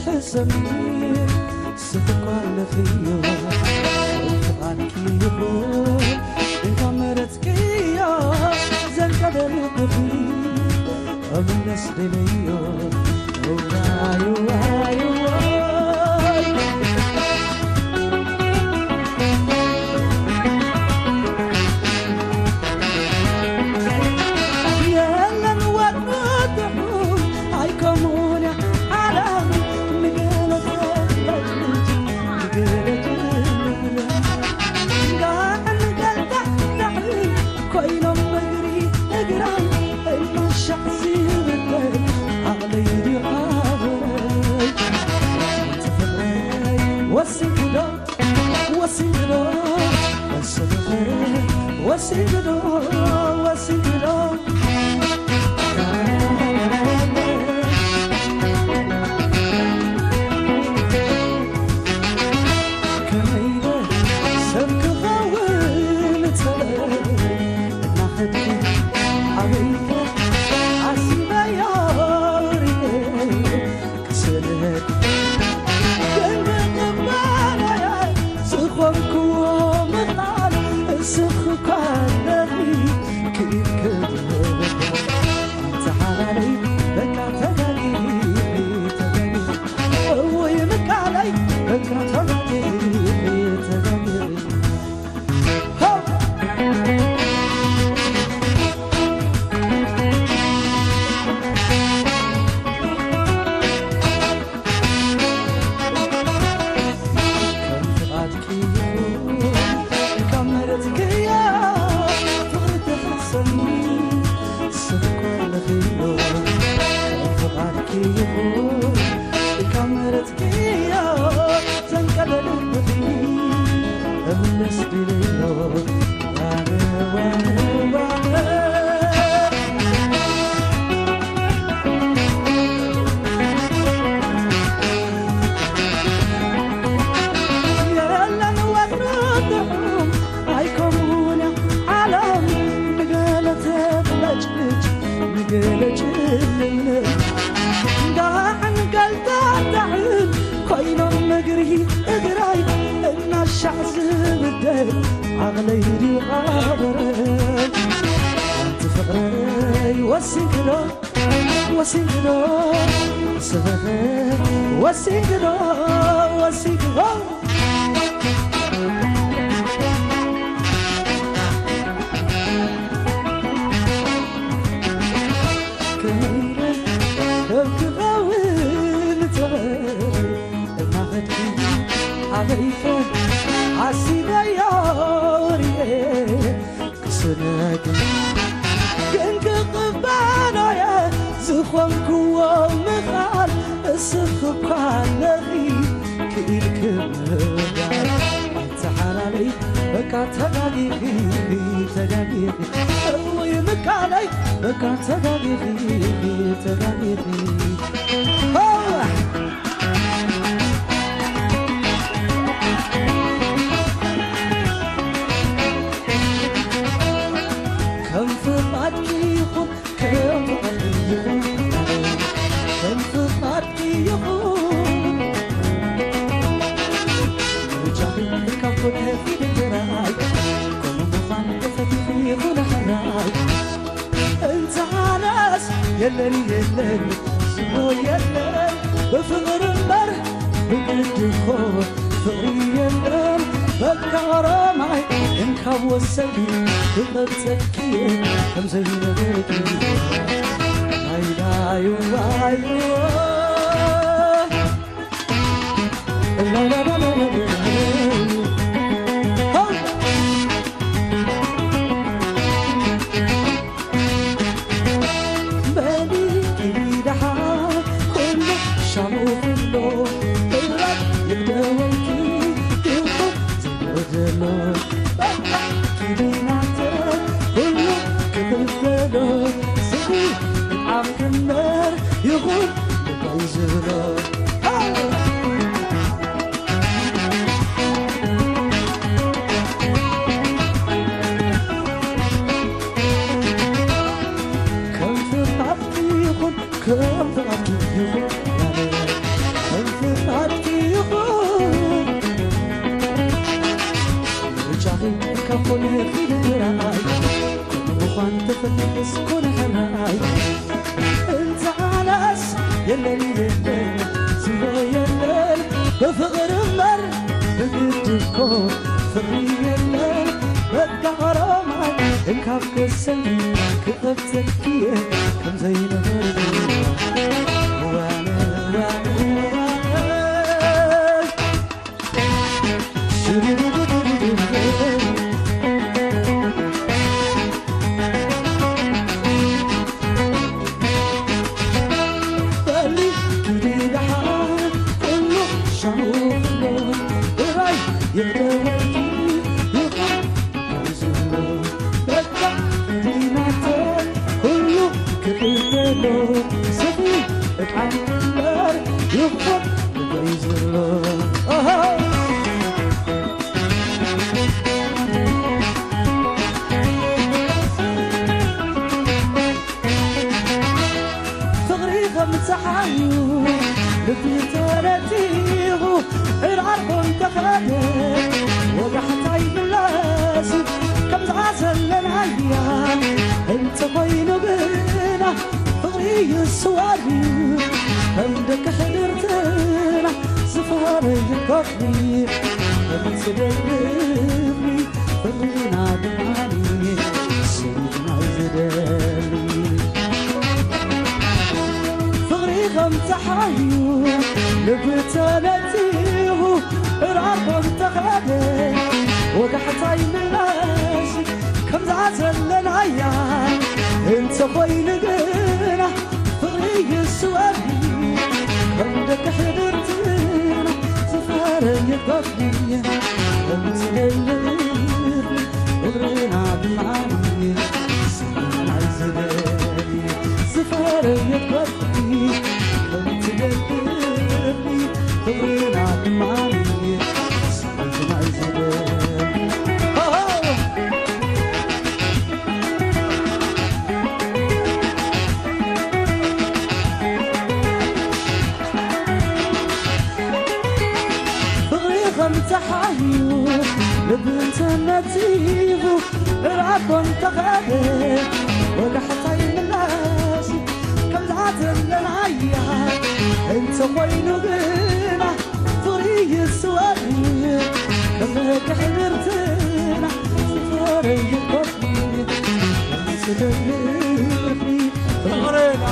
ሕሰኒ ስፍኳ ኣለኽዮ ፍቓድኪ ይኹን እንካ መረጽክዮ ዘንቀደር ልብኺ እምነስ ደለዮ እዋይ እዋይ እዋይ የለን ወጥኑ ጥዑም ኣይከሙን ዓለም ንገለጸ ንገለጸ ኮይኖም እግሪ እግራይ እናሻዕ ዝብለይ ዓቕለይ ድዩ ዓበረይ እቲ ፍቕረይ ወሲንክዶ ወሲንክዶ ወሲንክዶ ወሲንክዶ ወሲንክዶ ከመይለ ሰብ ክኸውን ጸለል እናኸድኪ ኣበይከ ዓሲበዮ ርእየ ክስእልክ ግን ክቕበለየ ዝኾንክዎ ምኽኣል እስኺ እኳ ኣለኺ ክኢልክ ዝህብ ኣንተ ሓላለይ በቃ ተጋጊኺ ተጋጊኺ እውይ ምቃለይ በቃ ተጋጊኺ ተጋጊኺ ኮይኖም እግሪ እግራይ እናሻዕ ዝብደል ዓቕለይ ድዩ ዓበረይ ኣንቲ ፍቕረይ ወሲንክዶ ወሲንክዶ ስበኸ ወሲንክዶ ወሲንክዶ ከመይለ ከም ክኸውን ተበል እናኸድኪ ኣበይከ ሓሲበዮ ርእየ ክስነግ ግን ክቕበሎየ ዝኾንክዎ ምኻል እስኺ እኳ ኣለኺ ክኢልክ ምርዳእ ኣተሓላለይ በቃ ተጋጊኺ ተጋጊኺ እውይ ምቃለይ በቃ ተጋጊኺ ተጋጊኺ ከም ፍቓድኪ ይኹን ከም ፍቓድኪ ይኹን ከም ፍቓድኪ ይኹን ምርጫኺ ካብ ኮነ ፊደል ግራይ ከምኡ ምዃን ተፈቲኺ ይኹን ሕራይ እንተነስ የለን የለን ስሞ የለን ብፍቕሪ እምበር ብግዲ እኮ ፍቕሪ የለን በቃ ኦሮማይ እንካብ ወሰንኪ ክቐርጸኪ ከም ዘይነበርኪ ኣይዳዩ ዋዩ የለን የለን ዝሎ የለን ብፍቕሪ እምበር ብግዲ እኮ ፍቕሪ የለን በቃ ኦሮማይ እንካብ ከሰኒ ክቐብፀኪየ ከምዘይነበርኩ ዋነ ዋነ ዋነ ፍቕሪ ከም ጸሓዩ ልቢ ተነጺሁ ዕርዓር ኮን ተኸደ ወጋሕታ ይብለስ ከምዛ ዘለናያ እንተ ኮይኑ ግና ፍቕሪ ይስወር እዩ ከም ደቂ ሕድርትና ዝፈረየ ኮፍሊ ከም ዝደልኽኒ ፍቕርና ድማኒ ስኒትና ዝደሊ ፍቕሪ ከም ጸሓዩ ልቢ ተነጺሁ ራቆት ተኸደ ወጋሕታ ይምላሽ ከምዛ ዘለናያ እንተ ኾይኑ ግና ፍቕሪ ይስወር ከም ደቂ ሕድርትና ዝፈረየ ጓፍኒ ከም ዝደልኽኒ ፍቕርና ድማኒ ስናይ ዝደሊ ዝፈረየ ጓፍኒ ከም ዝደልኽኒ ፍቕርና ድማኒ ስናይ ዝደሊ ፍቕሪ ከም ጸሓዩ ልቢ እንተነጺፉ ራቆን ተኸደ ወጋሕታ ይምላሽ ከምዛ ዘለናያ እንተ ኾይኑ ግና ፍቕሪ ይስወር ከም ሕድርትና ዝፈረየ ኮፍሊ ስለልቢ ፍቕርና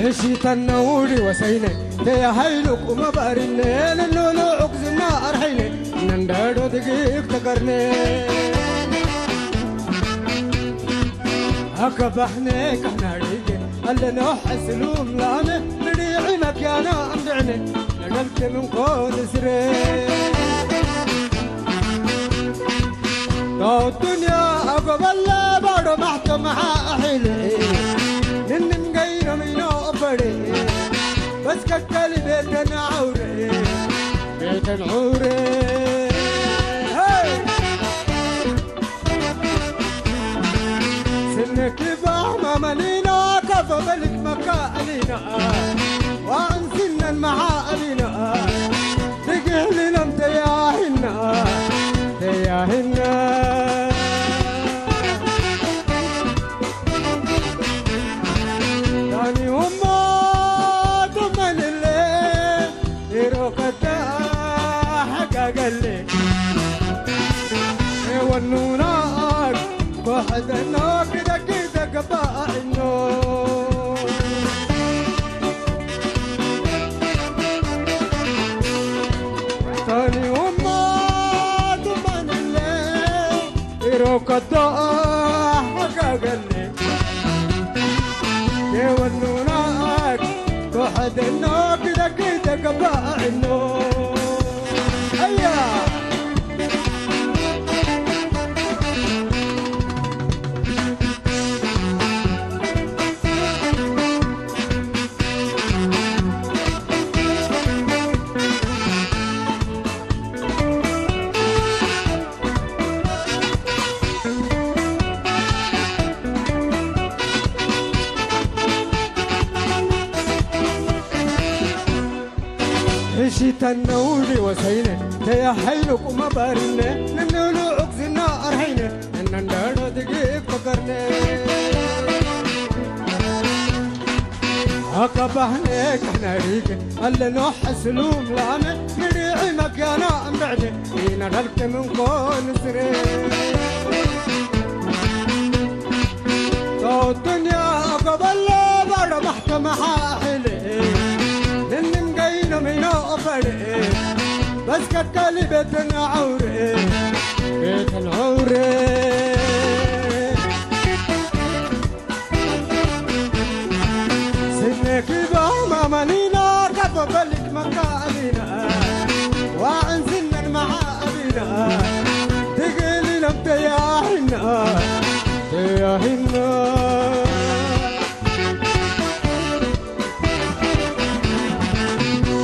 እሺ ተነውሪ ወሰይነ ተያሃይሉ ቁመባሪነ ንንሉ ዑግዝና ኣርሐይነ ነንደዶ ድግግ ተቀርነ ኣከባሕነ ካሕናሪገ ኣለኖ ሕስሉም ላነ ንድዒ መኪያና ኣምድዕነ ነገልክም እንኮ ንስረ ዱንያ ኣጎበለ ባዶ ማሕተም ሓሒለ ንንን ገይኖም ኢኖ እበደ በስከከል ቤተን ዓውረ ቤተን ዑረ ስነኪ ባሕማመኒና ከፈበልክ መካእሊና ዋዕንሲነን መሓእሊና ትግህልሎም ተያሂና ተያሂና ዳኒውማ ቱመንለ ኢሮከታ ሓጋገለ ወኑናክ ኮሕዘኖ ክደቂ ዘገባእኖ ከቶ ሓጋገኒ የወኑናት ኮሐደኖ ክደቂ ተገባዕኖ ኣያ ሕሽተን ነውሪ ወሰይነ ተያሐይሉ ቁመ ባሪነ ንንሉ ዕቅዝና ኣርሐይነ እናንዳዶ ትግብ ፈቀርነ ኣካባህነ ካሕናሪክ ኣለኖ ሕስሉም ላመ ንድዒ መጋና እምብዕደ ኢና ዳልክም እንኮ ንስረ ቶቱንያ ገበለ ባረ ማሕከመ ሓሕል ንንም ገይኖ ሚኖ ኦፈር በስከካሊ ቤትን ዐውር ቤትን ዐውር ስነኪባ ማማኒና ካብ በሊክ መካኣሊና ዋዕን ስነን መዓኣሊና ትግል ኢሎም ተያሂና ተያሂና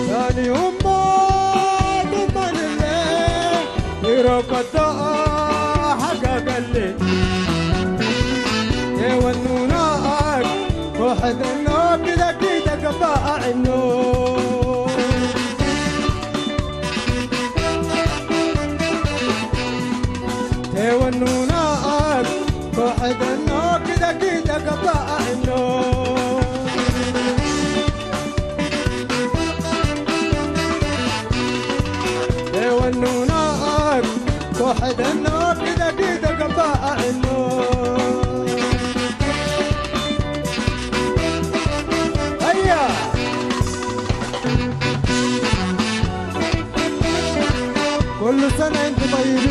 ዳኒሁሞ ድመንለ ይረከቶ ሓጋገል የወኑናት ኮሐደኖ ክደኪ ተገባዕኖ ተወኑናት ኮሐደኖ ክደኪ ተገባዕኖ ተወኑናት ኮሐደኖ ክደኪ ተገባዕኖ ኣያ ኩሉ ሰነ እንት ጠይቢ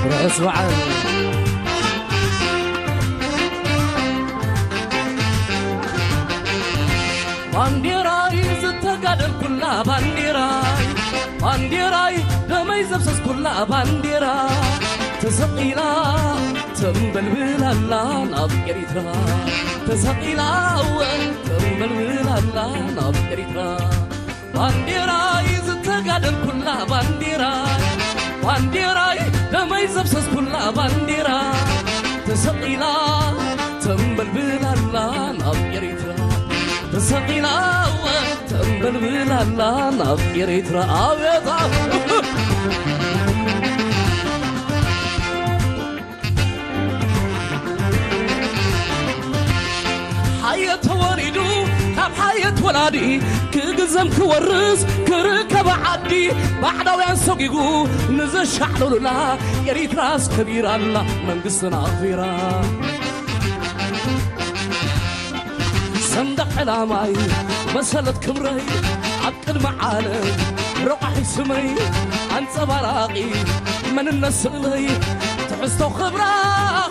ርሑስ በዓል። ባንዴራይ ዝተጋደልኩላ ባንዴራይ ባንዴራይ ደመይ ዘፍሰስኩላ ባንዴራ ተሰቒላ ተንበልብላላ ናብ ኤሪትራ ተሰቒላ እወ ተንበልብላላ ናብ ኤሪትራ ባንዴራይ ዝተጋደልኩላ ባንዴራ ባንዴራይ ደመይ ዘፍሰስኩላ ባንዴራ ተሰቒላ ተንበልብላላ ናብ ኤሪትራ ተሰቒላ እወ ተንበልብላላ ናብ ኤሪትራ ኣቤት ሓየት ተወሊዱ ካብ ሓየት ወላዲ ክግዘም ክወርስ ክርከብ ዓዲ ባዕዳውያን ሰጒጉ ንዘሻዕለሉላ ኤሪትራስ ከቢራ ኣላ መንግስትና ኣኽቢራ ሰንደቕ ዕላማይ መሰለት ክብረይ ኣብ ቅድሚ ዓለም ረቋሒ ስመይ ኣንጸባራቒ መንነት ስእለይ ትሕዝቶ ክብራ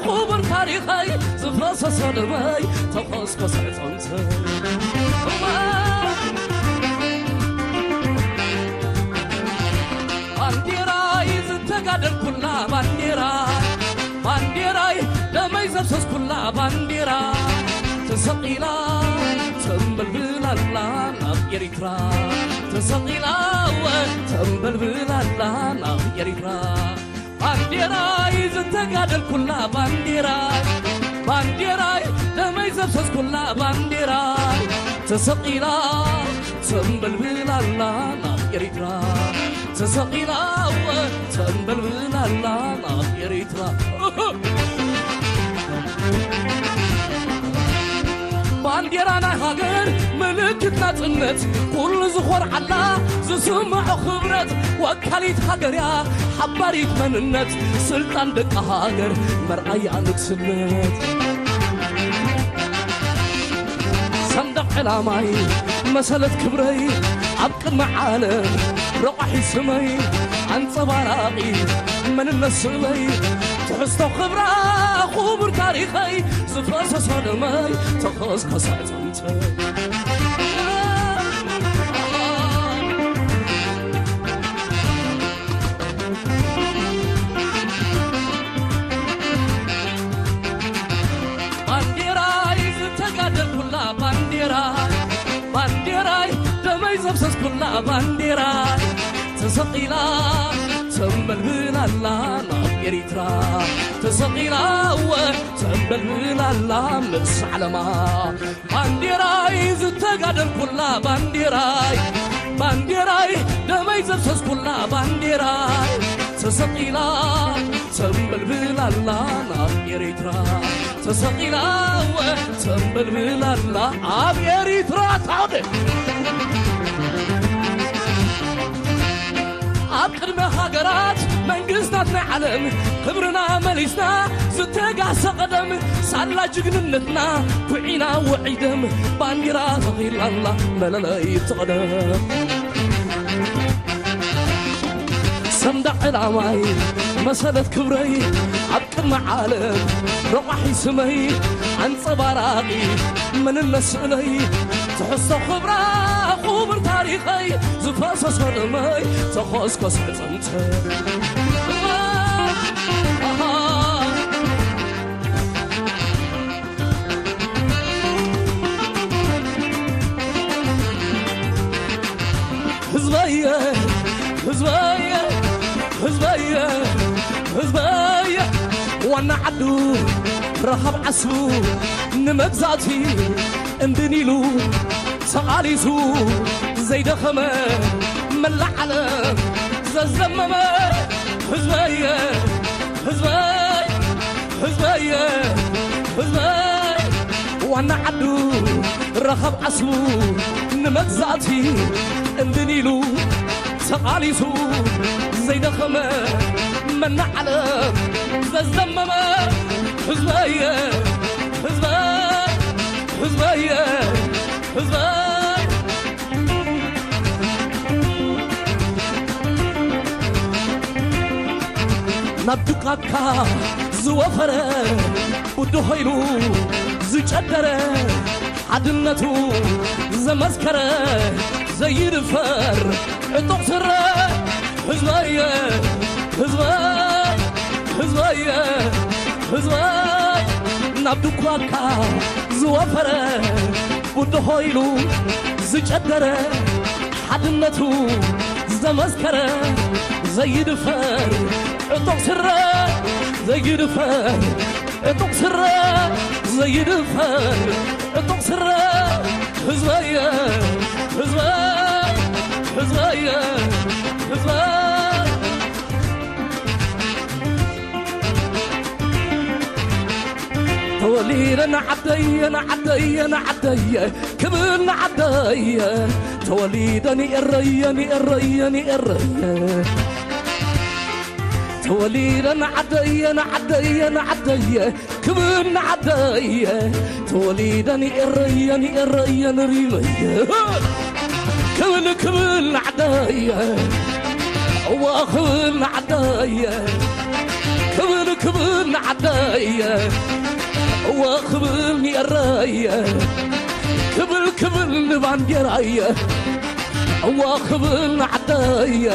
ክቡር ታሪኸይ ዝፈሰሰ ደመይ ተኾስኮሰ ዕፅምተይ ባንዲራይ ዝተጋደልኩላ ባንዲራ ባንዲራይ ደመይ ዘፍሰስኩላ ባንዲራ ተሰቒላ ተንበልብላላ ናብ ኤሪትራ ተሰቒላ እወ ተንበልብል ኣላ ናብ ኤሪትራ። ባንዴራይ ዝተጋደልኩላ ባንዴራይ፣ ባንዴራይ ደመይ ዘፍሰስኩላ ባንዴራይ ተሰቒላ ተንበልብል ኣላ ናብ ኤሪትራ። ተሰቒላ እወ ተንበልብል ኣላ ናብ ኤሪትራ። ባንዴራ ናይ ሃገር ምልክት ናጽነት፣ ኩሉ ዝኾርዓላ ዝስምዖ ክብረት። ወካሊት ሃገርያ ሓባሪት መንነት፣ ስልጣን ደቂ ሃገር መርኣያ ንግስነት። ሰንደቕ ዕላማይ መሰለት ክብረይ፣ ኣብ ቅድሚ ዓለም ረቋሒ ስመይ ኣንጸባራቒ መንነት ስእለይ። ትሕዝቶ ክብራ ክቡር ታሪኸይ፣ ዝፈሰሶ ደመይ ተኸስከሰ ኣዕጽምተይ። ባንዴራይ ዝተጋደልኩላ ባንዴራ፣ ባንዴራይ ደመይ ዘፍሰስኩላ ባንዴራ ተሰቒላ ተንበልብል ኣላ ናብ ኤሪትራ። ተሰቒላ እወ ተንበልብል ኣላ ምስ ዓለማ። ባንዴራይ ዝተጋደልኩላ ባንዴራይ፣ ባንዴራይ ደመይ ዘፍሰስኩላ ባንዴራይ ተሰቒላ ተንበልብል ኣላ ናብ ኤሪትራ። ተሰቒላ እወ ተንበልብል ኣላ ኣብ ኤሪትራ። ታውደ ኣብ ቅድሚ ሃገራት መንግስታት ናይ ዓለም ክብርና መሊስና ዝተጋሰ ቀደም። ሳላ ጅግንነትና ኩዒና ውዒደም ባንዲራ ተኺላላ መለለይ ትቕደም። ሰንደቕ ዕላማይ መሰለት ክብረይ ኣብ ቅድሚ ዓለም ረቋሒ ስመይ ኣንጸባራቒ መንነት ስእለይ። ትሕዝቶ ክብራ ክቡር ታሪኸይ ዝፈሰሶ ደመይ ተኸስከስ ዕጽምተይ። ህዝበየ ህዝበየ ህዝበየ ህዝበየ ዋና ዓዱ ረኻብ ዓስቡ ንመግዛእቲ እንድን ኢሉ ተቓሊሱ ዘይደኸመ መላእ ዓለም ዘዝለመመ ህዝበየ ህዝበይ ህዝበየ ህዝበይ ዋና ዓዱ ረኻብ ዓስቡ ንመግዛእቲ እንድን ኢሉ ተቓሊሱ ዘይደኸመ መና ዓለም ዘዝለመመ ህዝበየ ህዝበይ ህዝበየ ህዝበይ ናብ ዱቃካ ዝወፈረ ብድሆ ኢሉ ዝጨደረ ሓድነቱ ዘመስከረ ዘይድፈር ዕጡቕ ስረ ህዝበየ ህዝበይ ህዝበየ ህዝበይ ናብ ድኳካ ዝወፈረ ብድሆ ኢሉ ዝጨደረ ሓድነቱ ዘመስከረ ዘይድፈር ዕጡቕ ስረ ዘይድፈር ዕጡቕ ስረ ዘይድፈር ዕጡቕ ስረ ህዝበየ ህዝበይ ህዝበየ ህዝበይ ተወሊደ ንዓደየ ንዓደየ ንዓደየ ክብል ንዓደየ ተወሊደ ንኤረየ ንኤረየ ንኤረየ ተወሊደ ንዓደየ ንዓደየ ንዓደየ ክብል ንዓደየ ተወሊደ ንኤረየ ንኤረየ ንሪመየ ክብል ክብል ንዓደየ እዋ ክብል ንዓደየ ክብል ክብል ንዓደየ እዋ ክብል ንኤረየ ክብል ክብል ንባንዴራየ እዋ ክብል ንዓደየ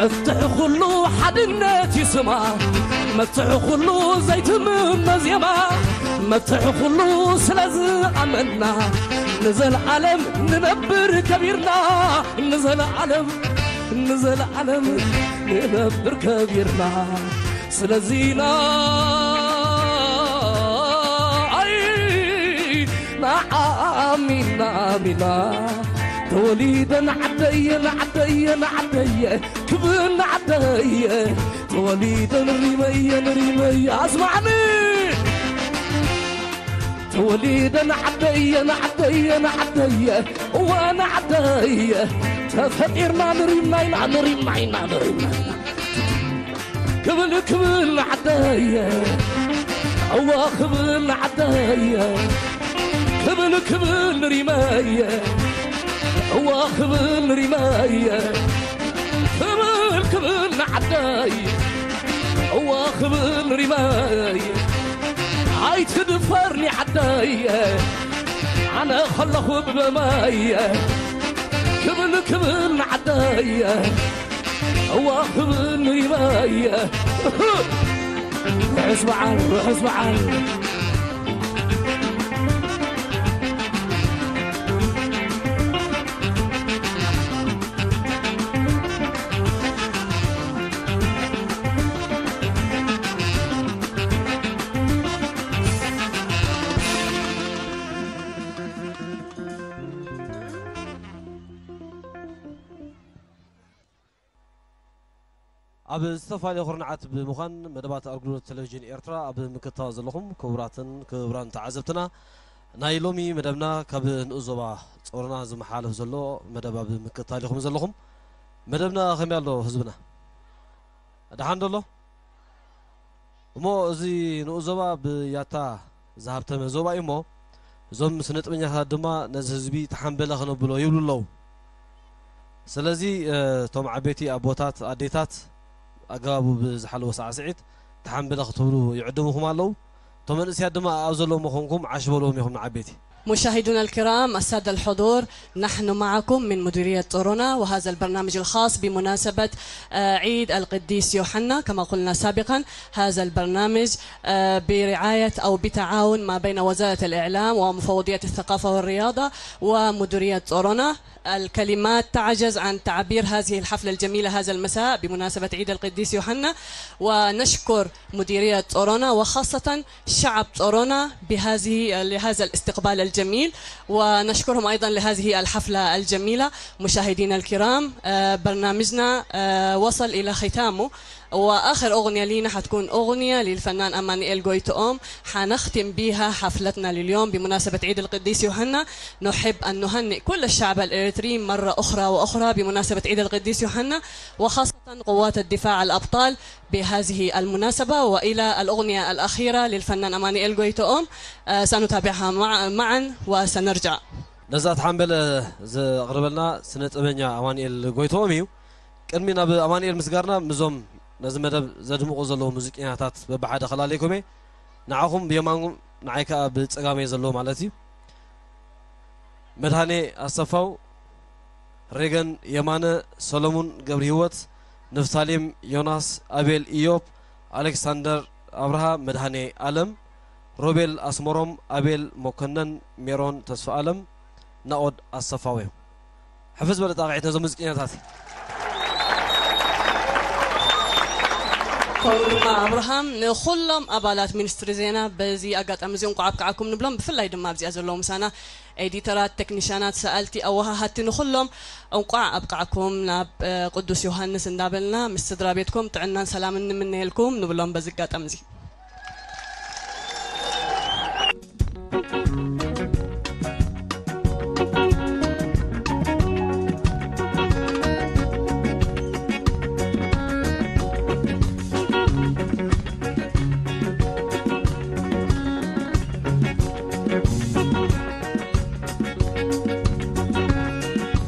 መፍትሒ ኩሉ ሓድነት ይስማ፣ መፍትሒ ኩሉ ዘይትምመ ዜማ፣ መፍትሒ ኩሉ ስለ ዝኣመና፣ ንዘለዓለም ንነብር ከቢርና፣ ንዘለዓለም፣ ንዘለዓለም ንነብር ከቢርና። ስለዚና ኣይ ንዓሚና ሚና ተወሊደ ንዓደየ ንዓደየ ንዓደየ ክብል ንዓደየ ተወሊደ ንሪመየ ንሪመየ ኣስማዕኒ ተወሊደ ንዓደየ ንዓደየ ንዓደየ እወ ንዓደየ ተፈጢርና ንሪምና ኢና ንሪምና ኢና ንሪምና ኢና ክብል ክብል ንዓደየ እወ ክብል ንዓደየ ክብል ክብል ንሪመየ እወ ክብል ንሪመየ ክብል ክብል ንዓደየ እወ ክብል ንሪመየ ኣይትድፈርኒ ዓደየ ኣነ ከለኹ ብበመየ ክብል ክብል ንዓደየ እዋ ክብል ንሪመየ ርሑስ በዓል ርሑስ በዓል ኣብ ዝተፈላለዩ ኩርናዓት ብምዃን መደባት ኣገልግሎት ቴሌቪዥን ኤርትራ ኣብ ምክትታል ዘለኹም ክቡራትን ክቡራን ተዓዘብትና፣ ናይ ሎሚ መደብና ካብ ንኡስ ዞባ ጾሮና ዝመሓላለፍ ዘሎ መደብ ኣብ ምክትታል ኢኹም ዘለኹም። መደብና ከመይ ኣሎ ህዝብና? ደሓን ዶ ኣሎ? እሞ እዚ ንኡስ ዞባ ብያታ ዝሃብተመ ዞባ እዩ እሞ፣ እዞም ስነ ጥበኛታት ድማ ነዚ ህዝቢ ተሓምበለ ክነብሎ ይብሉ ኣለዉ። ስለዚ፣ እ፣ እቶም ዓበይቲ ኣቦታት፣ ኣዴታት፣ ኣገባቡ ብዝሓለወ ሳዕስዒት ተሓምበለ ክትብሉ ይዕድሙኹም ኣለዉ። እቶም መንእሰያት ድማ ኣብ ዘለዎም ኮንኩም ዓሽ በልዎም ኢኹም ንዓበይቲ። مشاهدونا الكرام، السادة الحضور، نحن معكم من مديرية طورونا، وهذا البرنامج الخاص بمناسبة، آه، عيد القديس يوحنا. كما قلنا سابقا، هذا البرنامج، آه، برعاية أو بتعاون ما بين وزارة الإعلام ومفوضية الثقافة والرياضة ومديرية طورونا. الكلمات تعجز عن تعبير هذه الحفلة الجميلة هذا المساء بمناسبة عيد القديس يوحنا، ونشكر مديرية طورونا وخاصة شعب طورونا بهذه، لهذا الاستقبال الجميل، ونشكرهم أيضا لهذه الحفلة الجميلة. مشاهدينا الكرام، آه، برنامجنا، آه، وصل إلى ختامه، وآخر أغنية لينا حتكون أغنية للفنان أمانوئيل غويتوم، حنختم بيها حفلتنا لليوم بمناسبة عيد القديس يوحنا. نحب أن نهنئ كل الشعب الإريتري مرة أخرى وأخرى بمناسبة عيد القديس يوحنا، وخاصة قوات الدفاع الأبطال بهذه المناسبة. وإلى الأغنية الأخيرة للفنان أمانوئيل غويتوم، آه، سنتابعها مع-، معا وسنرجع. ነዛ ተሓምበለ ዘቕርበልና ስነ ጥበበኛ ኣማኑኤል ጎይትኦም እዩ። ቅድሚ ናብ ኣማኑኤል ምስጋርና፣ ምዞም ነዚ መደብ ዘድምቑ ዘለዉ ሙዚቀኛታት በብሓደ ከላለይኩም እየ። ንዓኹም ብየማንኩም፣ ንዓይ ከኣ ብጸጋመይ ዘለዉ ማለት እዩ። መድሃኔ ኣሰፋው፣ ሬገን የማነ፣ ሰሎሙን ገብርሂወት፣ ንፍታሌም ዮናስ፣ ኣቤል ኢዮብ፣ ኣሌክሳንደር ኣብርሃ፣ መድሃኔ ኣለም፣ ሮቤል ኣስመሮም፣ ኣቤል መኮነን፣ ሜሮን ተስፋ ኣለም፣ ናኦድ ኣሰፋው እዮም። ሕፍዝ በለ ጣቕዒት ነዞም ሙዚቀኛታት። ከምኡ ድማ ኣብርሃም፣ ንኹሎም ኣባላት ሚኒስትሪ ዜና በዚ ኣጋጣሚ እዚ እንቋዕ ኣብቅዓኩም ንብሎም። ብፍላይ ድማ ኣብዚኣ ዘለዉ ምሳና ኤዲተራት፣ ቴክኒሻናት፣ ሰኣልቲ፣ ኣወሃሃድቲ፣ ንኹሎም እንቋዕ ኣብቅዓኩም ናብ፣ እ፣ ቅዱስ ዮሃንስ እንዳበልና ምስ ስድራ ቤትኩም ጥዕናን ሰላምን ንምነየልኩም ንብሎም በዚ ኣጋጣሚ እዚ።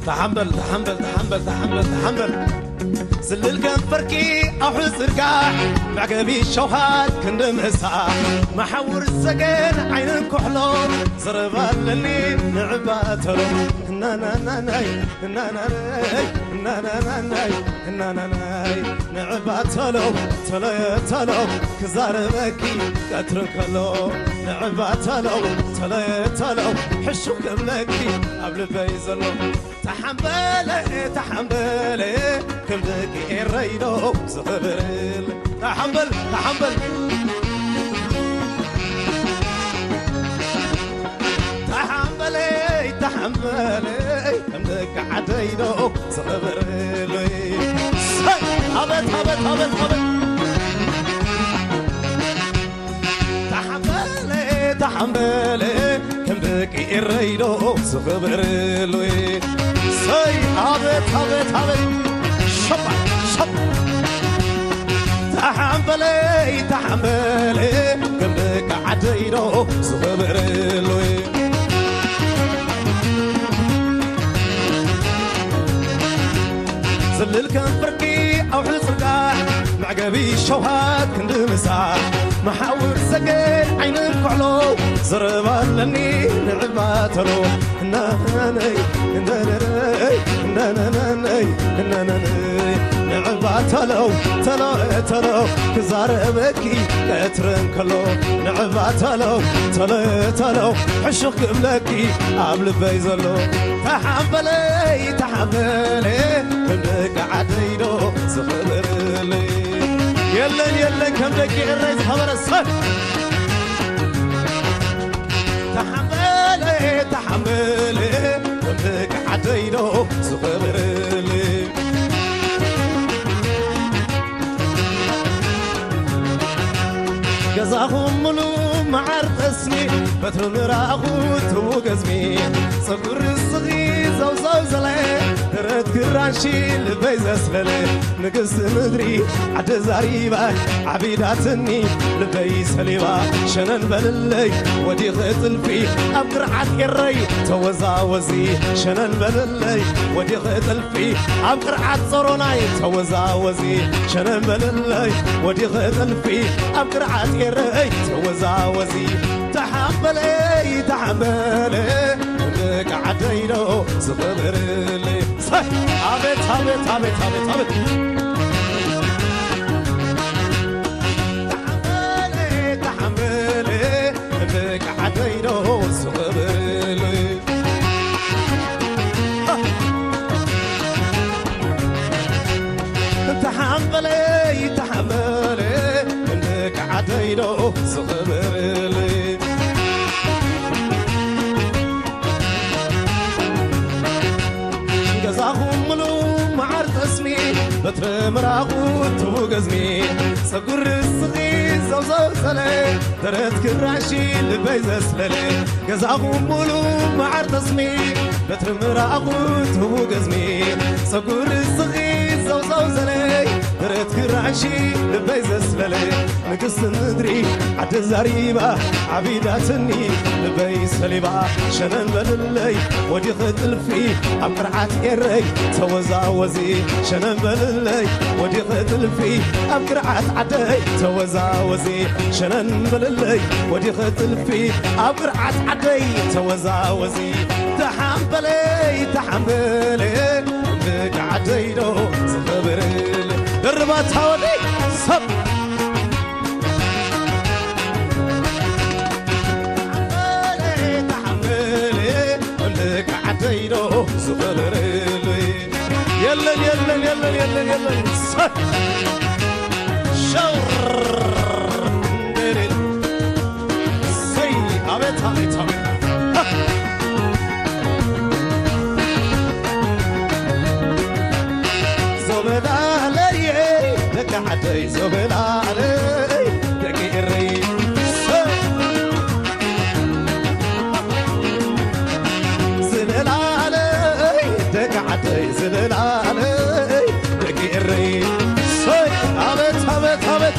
ተሓምበል፣ ተሓምበል፣ ተሓምበል፣ ተሓምበል፣ ተሓምበል። ዝልል ከንፈርኪ ኣውሒ ዝርጋሕ፣ መዕገቢ ሸውሃት ክንዲ ምሳሕ፣ መሓውር ሰገን ዓይኒ ኩሕሎ፣ ዘረባ ኣለኒ ንዕባ ተሎ። እናናናናይ፣ እናናናይ፣ እናናናናይ፣ እናናናይ፣ ንዕባ ተሎ፣ ተሎየ ተሎ፣ ክዛረበኪ ቀትሪ ከሎ። ንዕባ ተሎ፣ ተሎየ ተሎ፣ ሕሹኽ ክብለኪ ኣብ ልበይ ዘሎ። ተሓምበለ፣ ተሓምበለ፣ ከም ደቂ ኤረይ ዶ ዝኽብርል። ተሓምበል፣ ተሓምበል። ተሓምበለ፣ ተሓምበለ፣ ከም ደቂ ዓደይ ዶ ዝኽብርል። ሰይ፣ ኣበት፣ ኣበት፣ ኣበት፣ ኣበት። ተሓምበለ፣ ተሓምበለ፣ ከም ደቂ ኤረይ ዶ ዝኽብርሉ። ሰይ፣ ኣበት፣ ኣበት፣ ኣበት። ሸባ፣ ሸባ። ተሓምበለ፣ ተሓምበለ፣ ከም ደቂ ዓደይ ዶ ዝኽብርሉ። ዝልል ከንፈርኪ ኣውሒ ዝርጋሕ፣ መዕገቢ ሸውሃት ክንዲ ምሳሕ፣ መሓውር ሰገን ዓይኒ ኩሕሎ፣ ዘረባ ኣለኒ ንዕባ ተሎ። እናናነይ፣ እናናነይ፣ እናናናነይ፣ እናናነይ፣ ንዕባ ተሎ፣ ተሎ፣ ተሎ፣ ክዛረበኪ ቀትርን ከሎ። ንዕባ ተሎ፣ ተሎ፣ ተሎ፣ ሕሹኽ ክብለኪ ኣብ ልበይ ዘሎ። ተሓምበለይ፣ ተሓምበለይ፣ ከም ደቂ ዓደይ ዶ ዝኽብርለይ። የለን፣ የለን፣ ከም ደቂ ኤረይ ዝኸበረ ሰብ። ተሓምበለይ፣ ተሓምበለይ፣ ከም ደቂ ዓደይ ዶ ዝኽብርለይ። ገዛኹም ሙሉ መዓር ጠስሚ፣ በትሪ ምራኹ ትቡ ገዝሚ፣ ጸጉሪ ስኺ ዘውዘው ዘለ፣ ደረት ክራንሺ ልበይ ዘስለለ፣ ንግስቲ ምድሪ ዓዲ ዛሪባ፣ ዓቢዳትኒ ልበይ ሰሊባ። ሸነን በልለይ ወዲኺ ጥልፊ፣ ኣብ ቅርዓት ኤረይ ተወዛወዚ። ሸነን በልለይ ወዲኺ ጥልፊ፣ ኣብ ቅርዓት ጾሮናይ ተወዛወዚ። ሸነን በልለይ ወዲኺ ጥልፊ፣ ኣብ ቅርዓት ኤረይ ተወዛወዚ። ተሓምበለይ፣ ተሓምበለ፣ ደቂ ዓደይ ዶ ዝኽብርለይ። ሰይ! ኣቤት፣ ኣቤት፣ ኣቤት፣ ኣቤት፣ ኣቤት። ተሓምበለ፣ ተሓምበለ፣ ደቂ ዓደይ ዶ ዝኽብርለይ። ተሓምበለይ፣ ተሓምበለ፣ ደቂ ዓደይ ዶ ዝኽብርለይ። ገዛኹም ሙሉ መዓር ጠስሚ፣ በትሪ ምራኹ ትቡ ገዝሚ፣ ጸጉሪ ስኺ ዘውዘው ሰለ፣ ደረት ክራንሺ ልበይ ዘስለለ። ገዛኹም ሙሉ መዓር ጠስሚ፣ በትሪ ምራኹ ትቡ ገዝሚ፣ ጸጉሪ ስኺ ዘውዘው ሰለ፣ ደረት ክራንሺ ልበይ ዘስለለ። ንግስቲ ምድሪ ዓዲ ዛሪባ፣ ዓቢዳትኒ ልበይ ሰሊባ። ሸነን በልለይ ወዲኺ ጥልፊ፣ ኣብ ቅርዓት ኤረይ ተወዛወዚ። ሸነን በልለይ ወዲኺ ጥልፊ፣ ኣብ ቅርዓት ዓደይ ተወዛወዚ። ሸነን በልለይ ወዲኺ ጥልፊ፣ ኣብ ቅርዓት ዓደይ ተወዛወዚ። ተሓምበለይ፣ ተሓምበለይ፣ ደቂ ዓደይ ዶ ዝኽብርለይ። ድርባት ሃወደይ ሰብ። ተሓምበለይ፣ ተሓምበለይ፣ ደቂ ዓደይ ዶ ዝኽብርለይ። የለን፣ የለን፣ የለን፣ የለን፣ የለን። ሰ-፣ ሸር-፣ ሰይ፣ ኣቤት፣ ኣቤት፣ ኣቤት። ሃ! ዞበላለይ፣ ደቂ ዓደይ ዞበላለይ፣ ደቂ ኤረይ። ሰይ! ዝለላለይ፣ ደቂ ዓደይ ዝለላለይ፣ ደቂ ኤረይ። ሰይ! ኣቤት፣ ኣቤት፣ ኣቤት።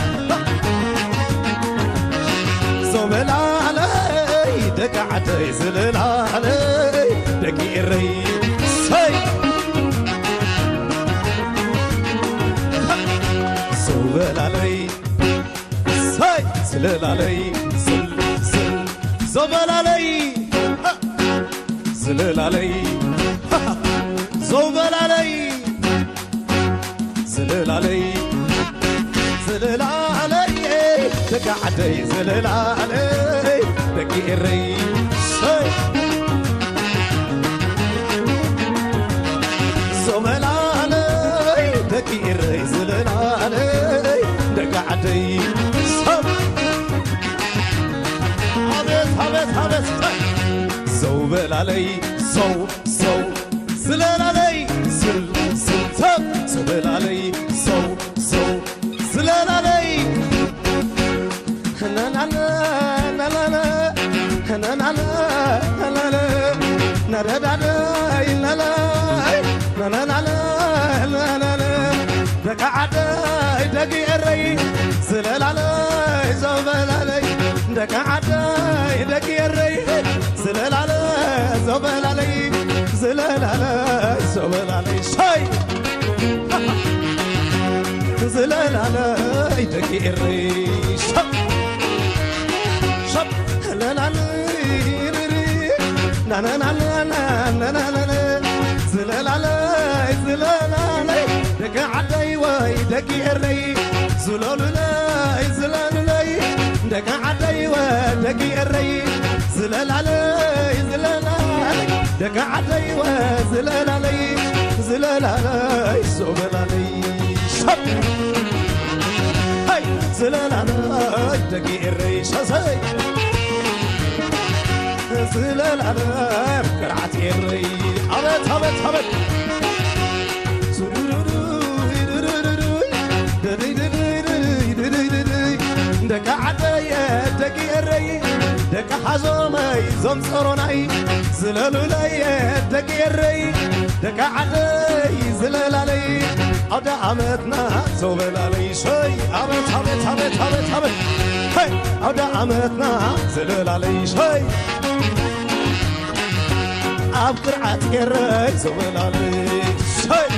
ዞበላለይ፣ ደቂ ዓደይ ዝለላለይ፣ ደቂ ኤረይ። ሰይ! ዝለላለይ ዝል ዝል ዘበላለይ ዝለላለይ ዘበላለይ ዝለላለይ ዝለላለይ ደቂ ዓደይ ዝለላለይ ደቂ ኤረይ ሰይ ሶመላለይ ደቂ ኤረይ ዝለላለይ ደቂ ዓደይ ሰብ ኣቤት ኣቤት ኣቤት ሰይ ዘውበላለይ ሰው ሰው ዝለላለይ ዝል ዝል ሰብ ዝለላለይ ሰው ሰው ዝለላለይ ነረዳዳይ ለላይ ነነናለ ደቂ ዓደይ ደቂ ኤረይ ዝለላለይ ዘበላለይ ደቂ ዓደይ ደቂ ኤረይ ዝለላለ ዘበላለይ ዝለላለ ዘበላለይ ሻይ ዝለላለይ ደቂ ኤረይ ሸብ ሸብ ለላለ ናናናናናናናና ዝለላለይ ዝለላለይ ደቂ ዓደይ ወይ ደቂ ኤረይ ዝለሉለይ ዝለሉለይ ደቂ ዓደይ ወይ ደቂ ኤረይ ዝለላለይ ዝለላለይ ደቂ ዓደይ ወይ ዝለላለይ ዝለላለይ ሶበላለይ ሸብ ሃይ ዝለላለይ ደቂ ኤረይ ሸሰይ ዝለላለ ቅርዓት ኤረይ ኣበት ኣበት ኣበት ደቂ ዓደይ ደቂ ኤረይ ደቂ ሓዞመይ ዞም ጸሮናይ ዝለሉለይ ደቂ ኤረይ ደቂ ዓደይ ዝለላለይ ኣውደ ዓመትና ዘውበላለይ ሸይ ኣበት ኣበት ኣበት ኣበት ኣበት ሄይ ኣውደ ዓመትና ዝለላለይ ሸይ ኣብ ቅርዓት ኤረይ ዘውበላለይ ሸይ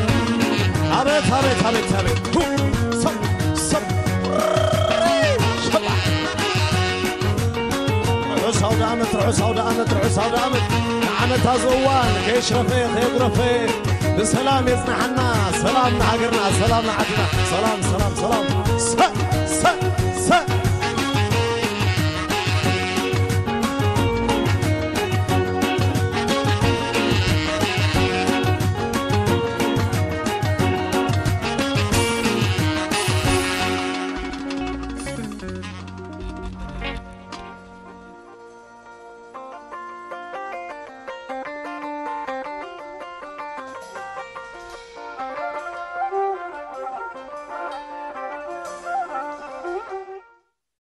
ኣበት ኣበት ኣበት ኣበት ሁ ሰብ ሰብ ሸባ ርሑስ ኣውደ ዓመት ርሑስ ኣውደ ዓመት ርሑስ ኣውደ ዓመት ንዓመታ ዝእዋን ከየሽረፈ ከየጉረፈ ብሰላም የጽንሓና ሰላም ንሃገርና ሰላም ንዓድና ሰላም ሰላም ሰላም ሰ ሰ ሰ